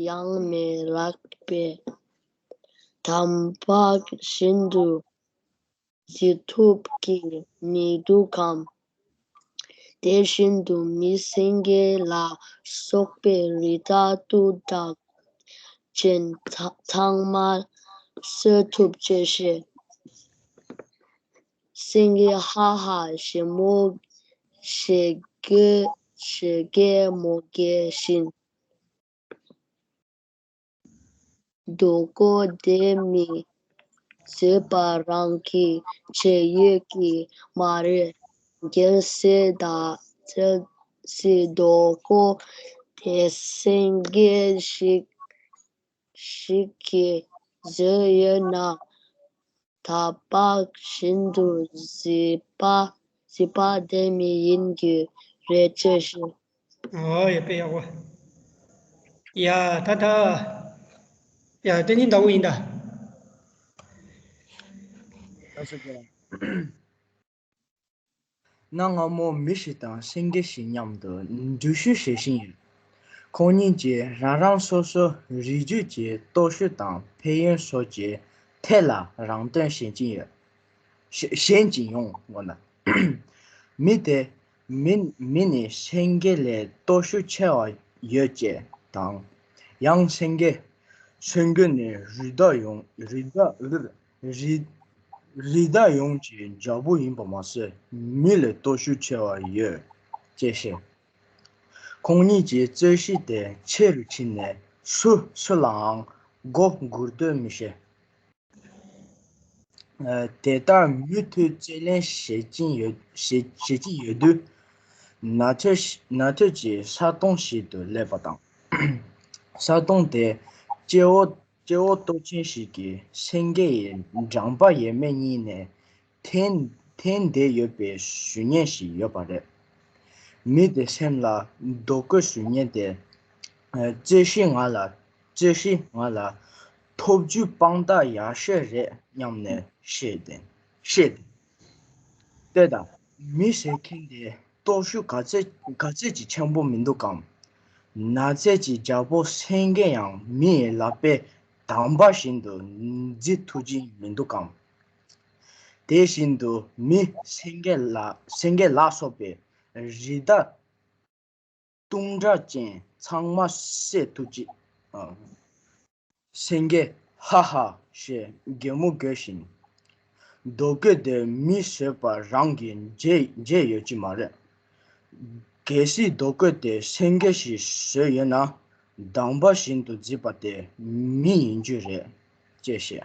ཡས་མས་བསླངས་པའི་གྲམ་པ་བཞིན་དུ་བརྩི་ཐུབ་ཀྱི་མི་འདུག་གམ། དེ་བཞིན་དུ་མི་སེང་གེ་ལ་སོགས་པའི་རི་དྭགས་དུག་དྲག་ཅན་ཚ་ཚང་མ་གསོད་ཐུབ་ཅེས་བཤད། སེང་གེ་ཧ་ཧ་ཞེ་མོ་ཞེ་གེ་ཞེ་གེ་མོ་གེ་བཞིན། རྡོ་ཀོ་དེ་མི་བཟོད་པ་རང་གི་བྱེད་ཡོད་ཀྱི་མ་རེད། རྒྱལ་སྲས་དང་རྒྱལ་སྲིད་རྡོ་ཀོ་དེ་སེང་གེ་ཞིག་ཞིག་གིས་བཟོས་ཡོད་ན། ད་བར་བཞིན་དུ་བཟི་པ་བཟི་པ་དེ་མི་ཡིན་རྒྱུ་རེད་ཅེས་ཞུ། ཨོ་ཡོད་པའི་ཡག་པོ། ཡ་ད་ད། ཡ་དེ་ནི་ཟླ་བོ་ཡིན་ད། གནའ་སྔ་མོ་མི་ཞིག་དང་སེང་གེ་ཞིག་མཉམ་དུ་འགྲུལ་བཞུད་བྱེད་བཞིན་ཡོད། ཁོང་གཉིས་ཀྱིས་རང་རང་སོ་སོའི་རིགས་རྒྱུད་ཀྱི་སྟོབས་ཤུགས་དང་ཕན་ཡོན་སོགས་ཀྱི་ཐད་ལ་རང་སྟོན་བྱེད་ཀྱིན་ཡོད། བཤད་ཀྱིན་ཡོང་ངོ་ན། མི་དེ་མི་མི་ནི་སེང་གེ་ལས་སྟོབས་ཤུགས་ཆེ་བ་ཡོད་ཅེས་དང་། ཡང་སེང་གེ་སེང་གེ་ནི་རི་དྭགས་ཡོངས་རི་དྭགས་རི་རི་དྭགས་ཡོངས་ཀྱི་རྒྱལ་པོ་ཡིན་པ་མ་ཟད་མི་ལས་སྟོབས་ཤུགས་ཆེ་བ་ཡོད་ཅེས་བཤད། ཁོང་གཉིས་ཀྱི་རྩོད་གཞི་དེ་ཆེ་རུ་ཕྱིན་ནས་སུ་སུ་ལའང་མགོ་སྒུར་འདོད་མི་བྱེད། དེ་ལྟར་མུ་མཐུད་རྩོད་གླེང་བྱེད་ཀྱིན་ཡོད་བྱེད་བྱེད་ཀྱིན་ཡོད་དུས། ན་ཐོ་ཞིག་ན་ཐོ་ཞིག་ས་དོང་ཞིག་ཏུ་སླེབས་པ་དང་། ས་དོང་དེ་སྐྱེ་བོ་སྐྱེ་བོ་སྟོབས་ཆེན་ཞིག་གིས་སེང་གེ་ཡི་འགྲམ་པ་ཡས་མས་གཉིས་ནས་འཐེན་འཐེན་བསྡད་ཡོད་པའི་ཞུ་ཉན་ཞིག་ཡོད་པ་རེད། མི་དེ་སེམས་ལ་རྡོ་བརྐོས་ཞུ་ཉན་དེ། རྩོད་གཞི་ང་ལ་རྩོད་གཞི་ང་ལ་ཐོབ་རྒྱུའི་དཔང་རྟགས་ཡག་ཤོས་རེད་སྙམ་ནས་བཤད་དེ་བཤད་དེ། ལྟོས་དང་། མི་ཟེར་མཁན་དེ་སྟོབས་ཤུགས་ག་ཚད་ག་ཚད་ཀྱི་ཆེན་པོ་མི་འདུག་གམ། ནགས་ཚལ་གྱི་རྒྱལ་པོ་སེང་གེ་ཡང་མི་ཡི་ལག་པས་དམ་པ་བཞིན་དུ་བརྫི་ཐུབ་ཀྱི་མི་འདུག་གམ། དེ་བཞིན་དུ་མི་སེང་གེ་ལ་སེང་གེ་ལ་སོགས་པའི་རི་དྭགས་དུང་སྒྲ་ཅན་ཚང་མ་བསད་ཐུབ་ཀྱི། ཨ། སེང་གེ་ཧ་ཧ་ཞེས་གད་མོ་དགོད་བཞིན། རྡོ་བརྐོས་དེ་མིས་བཟོས་པ་རང་གིས་བརྗེད་བརྗེད་ཡོད་ཀྱི་མ་རེད། གལ་སྲིད་རྡོ་བརྐོས་དེ་སེང་གེ་ཞིག་བཟོས་ཡོད་ན། དམ་པ་བཞིན་དུ་བརྩིས་པ་དེ་མི་ཡིན་རྒྱུ་རེད་ཅེས་བཤད།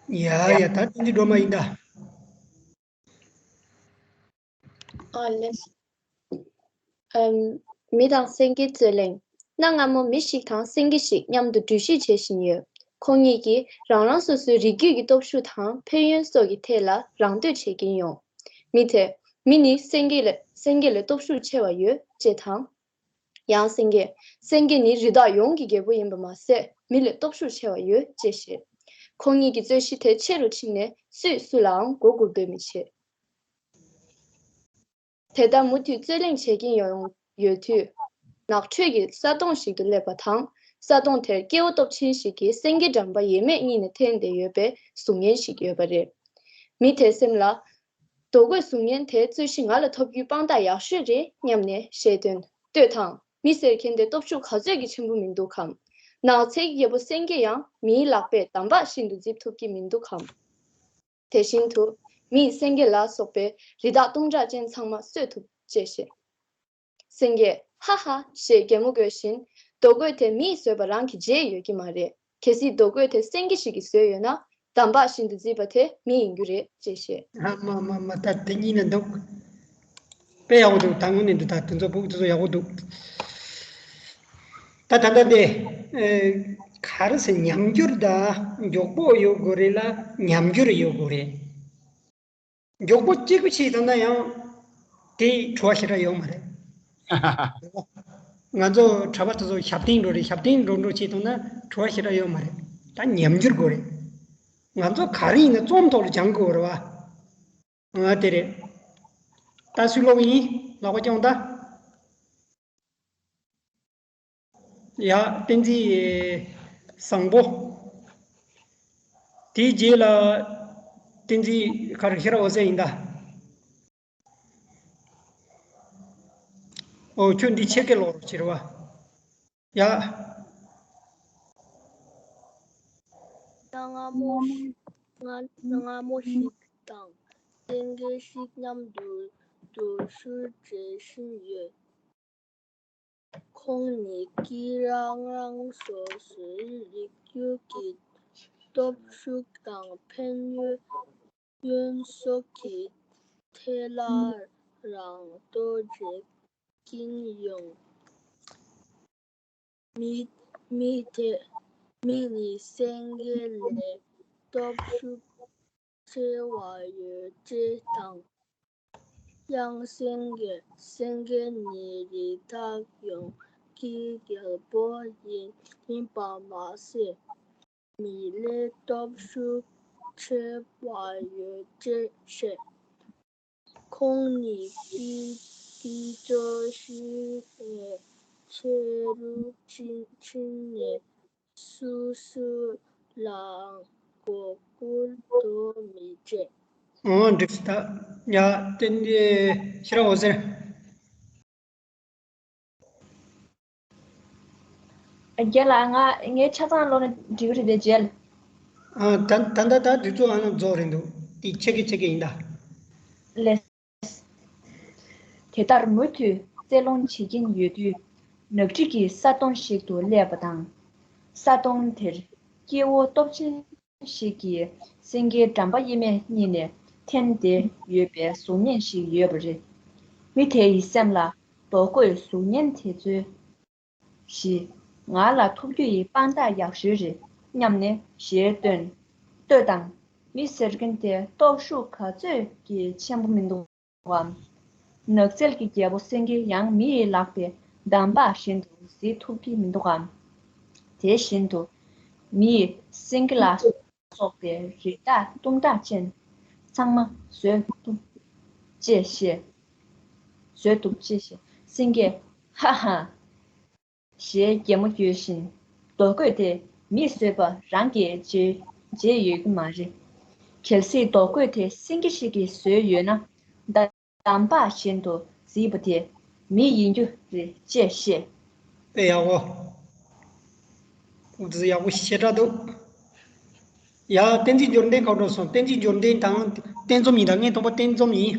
ཡ་ཡ་ད་དེ་འདི་སྒྲོལ་མ་ཡིན་ད། ཨ་ལེ། ཨམ། མི་དང་སེང་གེ་རྩོད་གླེང་། གནའ་སྔ་མོ་མི་ཞིག་དང་སེང་གེ་ཞིག་མཉམ་དུ་འགྲུལ་བཞུད་བྱེད་བཞིན་ཡོད། ཁོང་གཉིས་ཀྱིས་རང་རང་སོ་སོའི་རིགས་རྒྱུད་ཀྱི་སྟོབས་ཤུགས་དང་ཕན་ཡོན་སོགས་ཀྱི་ཐད་ལ་རང་བསྟོད་བྱེད་ཀྱིན་ཡོང་། མི་དེས་མི་ནི་སེང་གེ་ལས་སེང་གེ་ལས་སྟོབས་ཤུགས་ཆེ་བ་ཡོད་ཅེས་དང་། ཡང་སེང་གེས་སེང་གེ་ནི་རི་དྭགས་ཡོངས་ཀྱི་རྒྱལ་པོ་ཡིན་པ་མ་ཟད་མི་ལས་སྟོབས་ཤུགས་ཆེ་བ་ཡོད་ཅེས་བཤད། ཁོང་གཉིས་ཀྱི་རྩོད་གཞི་དེ་ཆེ་རུ་ཕྱིན་ནས་སུས་སུ་ལའང་མགོ་སྒུར་འདོད་མི་བྱེད། དེ་ལྟར་མུ་མཐུད་རྩོད་གླེང་བྱེད་ཀྱིན་ཡོང་ཡོད་དུས། ནགས་ཁྲོད་ཀྱི་ས་དོང་ཞིག་ཏུ་སླེབས་པ་དང་། ས་དོང་དེར་སྐྱེ་བོ་སྟོབས་ཆེན་ཞིག་གིས་སེང་གེ་འགྲམ་པ་ཡས་མས་གཉིས་ནས་འཐེན་ཏེ་ཡོད་པའི་གཟུགས་བརྙན་ཞིག་ཡོད་པ་རེད། མི་དེའི་སེམས་ལ། རྡོ་བརྐོས་གཟུགས་བརྙན་དེ་རྩོད་གཞི་ང་ལ་ཐོབ་རྒྱུའི་དཔང་རྟགས་ཡག་ཤོས་རེད་སྙམ་ནས་བཤད་དོན་ལྟོས་དང་། མི་ཟེར་མཁན་དེ་སྟོབས་ཤུགས་ག་ཚོད་ཀྱི་ཆེན་པོ་མི་འདུག་གམ། ནགས་ཚལ་གྱི་རྒྱལ་པོ་སེང་གེ་ཡང་མིའི་ལག་པས་དམ་པ་བཞིན་དུ་བརྫིབ་ཐུབ་ཀྱི་མི་འདུག་གམ། དེ་བཞིན་དུ་མིས་སེང་གེ་ལ་སོགས་པའི་རི་དྭགས་དུང་སྒྲ་ཅན་ཚང་མ་གསོད་ཐུབ་ཅེས་བཤད། སེང་གེས་ཧ་ཧ་ཞེས་གད་མོ་དགོད་བཞིན། རྡོ་བརྐོས་དེ་མིས་བཟོས་པ་རང་གིས་བརྗེད་ཡོད་ཀྱི་མ་རེད། གལ་སྲིད་རྡོ་བརྐོས་དེ་སེང་གེ་ཞིག་གིས་བཟོས་ཡོད་ན། དམ་པ་བཞིན་དུ་བརྩིས་པ་དེ་མི་ཡིན་རྒྱུ་རེད་ཅེས་བཤད། ཨ་མ་མ་མ་ད་དེ་གཉིས་ནི་འདུག་དཔེ་ཡག་པོ་འདུག་ད་དངོས་གནས་འདུག་ད་དེ་ཚོ་ཕུགས་དེ་ཚོ་ཡག་པོ་འདུག་ད་ད་ལྟ་དེ། ཨེ། ག་རེ་ཟེར་ཉམས་འགྱུར་ད་མགྱོགས་པོ་ཡོད་དགོས་རེད་ལ་ཉམས་འགྱུར་ཡོད་དགོས་རེད། མགྱོགས་པོ་གཅིག་པུ་བྱས་བཏང་ན་ཡང་དེ་བྲོ་བ་ཞེ་དྲག་ཡོད་མ་རེད། ང་ཚོ་གྲྭ་པ་དེ་ཚོ་ཞབས་བརྟན་འགྲོ་རེད་ཞབས་བརྟན་འགྲོ་འགྲོ་བྱས་བཏང་ན་བྲོ་བ་ཞེ་དྲག་ཡོད་མ་རེད། ད་ཉམས་འགྱུར་དགོས་རེད། ང་ཚོ་ག་རེ་ཡིན་ན་རྩོམ་ཐོག་ལ་སྦྱང་དགོས་རེད་བ། ང་དེ་རེད། ད་སུས་ཀློག་ཡིན་ལག་པ་སྐྱོང་ད། ཡ། བསྟན་འཛིན་བཟང་པོ། དེའི་རྗེས་ལ་བསྟན་འཛིན་ག་རེ་ཤེས་རབ་འོད་ཟེར་ཡིན་ད། ཨོ་ཁྱོད་འདི་ཕྱེད་ཀ་ཀློག་རོགས་བྱེད་རོགས། ཡ། གནའ་སྔ་མོ་ཞིག་གནའ་སྔ་མོ་ཞིག་དང་སེང་གེ་ཞིག་མཉམ་དུ་འགྲུལ་བཞུད་བྱེད་བཞིན་ཡོད། ཁོང་གཉིས་ཀྱིས་རང་རང་སོ་སོའི་རིགས་རྒྱུད་ཀྱི་སྟོབས་ཤུགས་དང་ཕན་ཡོན་སོགས་ཀྱི་ཐད་ལ་རང་བསྟོད་བྱེད་ཀྱིན་ཡོང་། མི་མི་དེ་མི་ནི་སེང་གེ་ལས་སྟོབས་ཤུགས་ཆེ་བ་ཡོད་ཅེས་དང་། ཡང་སེང་གེ་སེང་གེ་ནི་རི་དྭགས་ཡོངས་ཀྱི་རྒྱལ་པོ་ཡིན་ཡིན་པ་མ་ཟད། མི་ལས་སྟོབས་ཤུགས་ཆེ་བ་ཡོད་ཅེས་བཤད། ཁོང་ཉིད་ཀྱིས་དཀྱིལ་ཆོག་བཞི་ནས་ཕྱི་རུ་ཕྱིན་ཕྱིན་ནས་སུ་སུ་ལའང་མགོ་སྐོར་དུ་མི་བྱེད། ཨོ་འགྲིག་སོང་། ད་ཡ་བསྟན་འཛིན་ཤེས་རབ་འོད་ཟེར། རྒན་ལགས། ང་ངའི་ཆ་ཚང་ཀློག་ན་འགྲིག་གི་རེད་དེ། རྗེས་ལ། ཨ། ད་ད་ད་ད་དུས་ཚོད་ཨ་ནི་རྫོགས་རེད་འདུག་དེ་ཆེ་གེ་ཆེ་གེ་ཡིན་ད། ལགས། དེ་ལྟར་མུ་མཐུད་རྩེ་ལོང་བྱེད་ཀྱིན་ཡོད་དུས། ནག་ཁྲི་གི་ས་དོང་ཞིག་ཏུ་སླེབས་པ་དང་། ས་དོང་དེར་སྐྱེ་བོ་སྟོབས་ཆེན་ཞིག་གིས་སེང་གེ་འགྲམ་པ་གཡས་མས་བསྙེས་ནས་འཐེན་ཏེ་ཡོད་པའི་གཟུགས་བརྙན་ཞིག་ཡོད་པ་རེད། མི་དེ་ཡི་སེམས་ལ། རྡོ་བརྐོས་གཟུགས་བརྙན་དེ་ཚོའི་གཞི། ང་ལ་ཐོབ་རྒྱུ་ཡི་དཔང་རྟགས་ཡག་ཤོས་རེད་སྙམ་ནས་ཞེས་བཏོན། ལྟོས་དང་། མི་ཟེར་མཁན་དེ་སྟོབས་ཤུགས་ག་ཚོད་ཀྱི་ཆེན་པོ་མི་འདུག་གམ། ནགས་ཚལ་གྱི་རྒྱལ་པོ་སེང་གེ་ཡང་མི་ཡི་ལག་པའི་འདམ་བག་བཞིན་དུ་གཟིགས་ཐུབ་ཀྱི་མི་འདུག་གམ། དེ་བཞིན་དུ། མི་ཡིས་སེང་གེ་ལ་སོགས་པའི་རི་དྭགས་གཏུམ་དྲག་ཅན་ཚང་མ་བཟོད་ཐུབ་ཅེས་བཤད། བཟོད་ཐུབ་ཅེས་བཤད། སེང་གེས་ཧ་ཧ། ཞེས་གད་མོ་ཤོར་བཞིན། རྡོ་བརྐོས་དེ་མིས་བཟོས་པ་རང་གིས་བརྗེད་བརྗེད་ཡོད་ཀྱི་མ་རེད། གལ་སྲིད་རྡོ་བརྐོས་དེ་སེང་གེ་ཞིག་གིས་བཟོས་ཡོད་ན། འདམ་བག་བཞིན་དུ་གཟིགས་པ་དེ་མི་ཡིན་རྒྱུ་རེད་ཅེས་བཤད། དཔེ་ཡག་པོ། ཨུ་ཙི། ཡག་པོ་ཞེ་དྲག་འདུག་ཡ། བསྟན་འཛིན་འབྱོར་ལྡན་ཁ་འགྲོ་སོང་། བསྟན་འཛིན་འབྱོར་ལྡན་དང་བསྟན་འཛོམས་ཡིན་ད། ངས་མཐོང་པ་བསྟན་འཛོམས་ཡིན།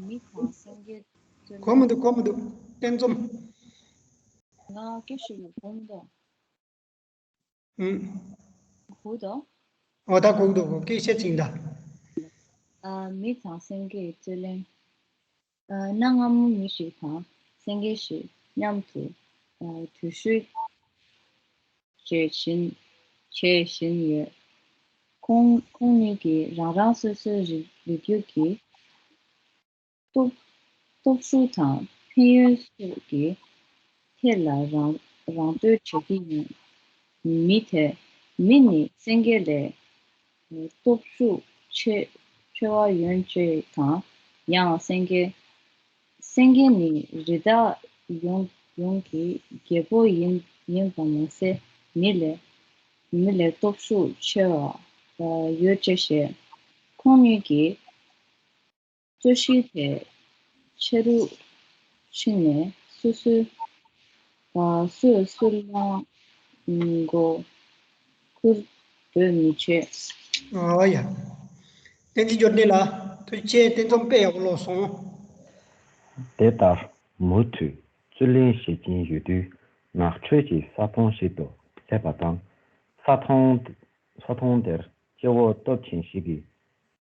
མི་དང་སེང་གེ་རྩོད་གོ་མི་འདུག་གོ་མི་འདུག་བསྟན་འཛོམས། ང་སྐད་ཤོད་ཡོད། གོ་མི་འདུག་ཨུམ། གོ་འདུག་འོ་ད་གོ་འདུག་གོ། སྐད་ཆ་ཅིག་ད། ཨ། མི་དང་སེང་གེའི་རྩོད་གླེང་། ཨ། གནའ་སྔ་མོ་མི་ཞིག་དང་སེང་གེ་ཞིག་མཉམ་དུ། ཨ། འགྲུལ་བཞུད་བྱེད་བཞིན་བྱེད་བཞིན་ཡོད། ཁོང་ཁོང་གཉིས་ཀྱིས་རང་རང་སོ་སོའི་རི་རི་རྒྱུད་ཀྱི་སྟོབས་སྟོབས་ཤུགས་དང་ཕན་ཡོན་སོགས་ཀྱི་ཐད་ལ་རང་རང་བསྟོད་བྱེད་ཀྱི་ཡོད། མི་དེ་མི་ནི་སེང་གེ་ལས་སྟོབས་ཤུགས་ཆེ་ཆེ་བ་ཡོད་ཅེས་དང་། ཡང་སེང་གེ་སེང་གེ་ནི་རི་དྭགས་ཡོངས་ཡོངས་ཀྱི་རྒྱལ་པོ་ཡིན་ཡིན་པ་མ་ཟད། མི་ལས་མི་ལས་སྟོབས་ཤུགས་ཆེ་བ་ཡོད་ཅེས་བཤད། ཁོང་གཉིས་ཀྱིས་རྩོད་གཞི་དེ་ཆེ་རུ་ཕྱིན་ནས་སོ་སོའི་སོ་སོའི་ལ་མགོ་ཁུར་འདོད་མི་བྱེད། ཨོ་ཡ། བསྟན་འཛིན་འབྱོར་ལྡན་ལགས། ཐུགས་རྗེ་ཆེ། བསྟན་འཛོམས་དཔེ་ཡག་པོ་ཀློག་སོང་། དེ་ལྟར་མུ་མཐུད་རྩོད་གླེང་བྱེད་ཀྱིན་ཡོད་དུས། ནགས་ཁྲོད་ཀྱི་ས་དོང་ཞིག་ཏུ་སླེབས་པ་དང་། ས་དོང་ས་དོང་དེར་སྐྱེ་བོ་སྟོབས་ཆེན་ཞིག་གིས་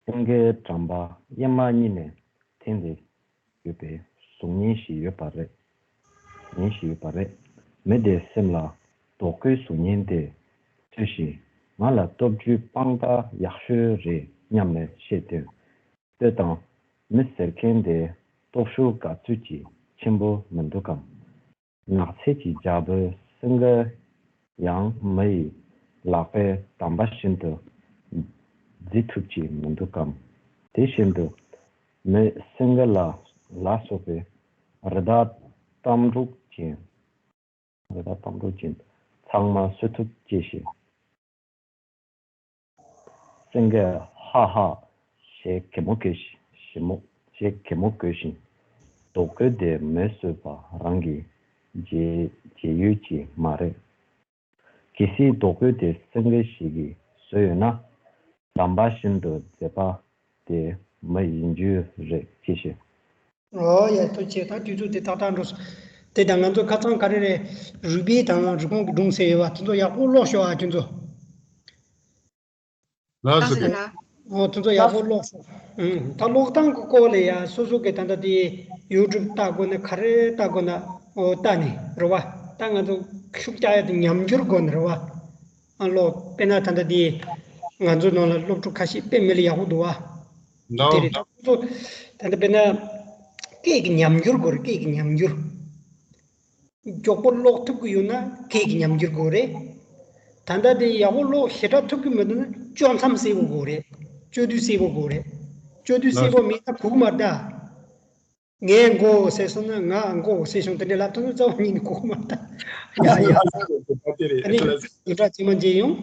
སེང་གེའི་འགྲམ་པ་གཡས་མ་གཉིས་ནས་འཐེན་ཏེ་ཡོད་པའི་གཟུགས་བརྙན་ཞིག་ཡོད་པ་རེད། བརྙན་ཞིག་ཡོད་པ་རེད། མི་དེའི་སེམས་ལ་རྡོ་བརྐོས་གཟུགས་བརྙན་དེ་ཐོས་ཤིང་། ང་ལ་སྟོབས་བཅུའི་དཔང་རྟགས་ཡག་ཤོས་རེད་སྙམ་ནས་བཤད་དོན། ལྟོས་དང་། མི་ཟེར་མཁན་དེ་སྟོབས་ཤུགས་ག་ཚོད་ཀྱི་ཆེན་པོ་མི་འདུག་གམ། ནགས་ཚལ་གྱི་རྒྱལ་པོའི་སེང་གེ་ཡང་མི་ཡི་ལག་པའི་འདམ་བག་བཞིན་དུ་གཟིགས་ཐུབ་ཀྱི་མི་འདུག་གམ། དེ་བཞིན་དུ་མི་སེང་གེ་ལ་ལ་སོགས་པའི་རི་དྭགས་གཏམ་འདྲུག་ཅན། རི་དྭགས་གཏམ་འདྲུག་ཅན་ཚང་མ་གསོད་ཐུབ་ཅེས་བཤད། སེང་གེས་ཧ་ཧ་ཞེས་གད་མོ་བགད་ཞིང་། ཞེས་མོ་ཞེས་གད་མོ་བགད་ཤིང་། རྡོ་བརྐོས་དེ་མིས་བཟོས་པ་རང་གིས་བརྗེད་བརྗེད་ཡོད་ཀྱི་མ་རེད། གལ་སྲིད་རྡོ་བརྐོས་དེ་སེང་གེ་ཞིག་གིས་བཟོས་ཡོད་ན། འདམ་བག་བཞིན་དུ་མཛེས་པ་དེ་མི་ཡིན་རྒྱུ་རེད་ཅེས་བཤད། ཨོ་ཡ། ཐུགས་རྗེ་ཆེ། ད་དུས་ཚོད་དེ་ཏག་ཏག་འགྲོ་སོང་། དེ་དང་ང་ཚོ་ཁ་སང་ག་རེ་རེད། རུས་སྦལ་དང་རི་བོང་གི་སྒྲུང་ཟེར་ཡོད་པ་དེ་ཚོ་ཡག་པོ་ཀློག་ཤོག་ཨ། ཁྱོད་ཚོ། ལགས་སོ། ཨོ། དེ་ཚོ་ཡག་པོ་ཀློག་ཤོག་ཨུམ། ད་ཀློག་སྟངས་ཀྱི་སྐོར་ལ་ཡ་སོ་སོ་གི་ད་ལྟ་དེ་ཡུ་ཊུབ་ལྟ་དགོས་ན་ག་རེ་ལྟ་དགོས་ན། ཨོ། ལྟ་ནས་རེད་པ། ད་ང་ཚོ་ཤུགས་རྒྱག་ཡ་དེ་ཉམས་འགྱུར་དགོས་ནི་རེད་བ། ཨ་ལོ། དཔེར་ན་ད་ལྟ་དེ་ང་ཚོ་ནང་ལ་སློབ་ཕྲུག་ཁ་ཤས་དཔེ་མི་ལ་ཡག་པོ་འདུག་བ། འདུག་དེ་རེད། ད་ཁོ་ཚོ་ད་ལྟ་དཔེར་ན་སྐད་ཀྱི་ཉམས་འགྱུར་དགོས་རེད། སྐད་ཀྱི་ཉམས་འགྱུར། མགྱོགས་པོ་ཀློག་ཐུབ་ཀྱི་ཡོད་ན་སྐད་ཀྱི་ཉམས་འགྱུར་དགོས་རེད། ད་ལྟ་དེ་ཡག་པོ་ཀློག་ཞེ་དྲག་ཐུབ་ཀྱི་མི་འདུག་ན་སྐྱོ་མཚམས་གསལ་པོ་དགོས་རེད། སྐྱོ་དུས་གསལ་པོ་དགོས་རེད། སྐྱོ་དུས་གསལ་པོ་མེད་ན་གོ་གི་མ་རེད་ད། ངས་མགོ་བོ་ཟེར་སོང་ན་ང་མགོ་བོ་ཟེར་བྱུང་། དེ་འདྲའི་ལབ་ཐུབ་ན་རྩ་བ་ཉིད་ནས་གོ་གི་མ་རེད་ད། ཡ་ཡ། ཨ་ནི་ཡིན་གྲྭ་རྗེས་མ་མཇལ་ཡོང་།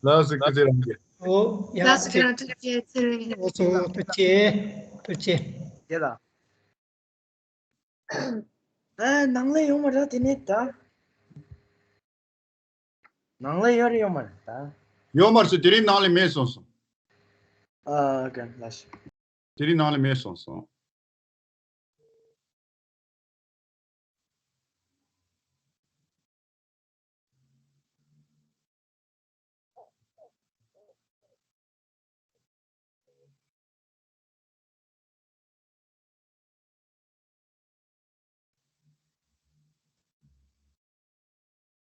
ལགས་སོ། སྐུ་ཚེ་རིང་གི། ཨོ་ཡ། ལགས་སོ། ཁྱེད་རང་ཐུགས་རྗེ་ཆེ། ཨོ་ཚོ་ཐུགས་རྗེ་ཆེ། ཐུགས་རྗེ་ཆེ། རེད་ལ། ཨ། ནང་ལ་ཡོང་མ་རེད་དེ་ནས་ད། ནང་ལ་ཡོད་རེད་ཡོད་མ་རེད་ད། ཡོད་མ་རེད་ཟེར། དེ་རིང་ནང་ལ་མེད་གསུངས་སོང་། ཨ་ག་ལ་ཤི། དེ་རིང་ནང་ལ་མེད་གསུངས་སོང་།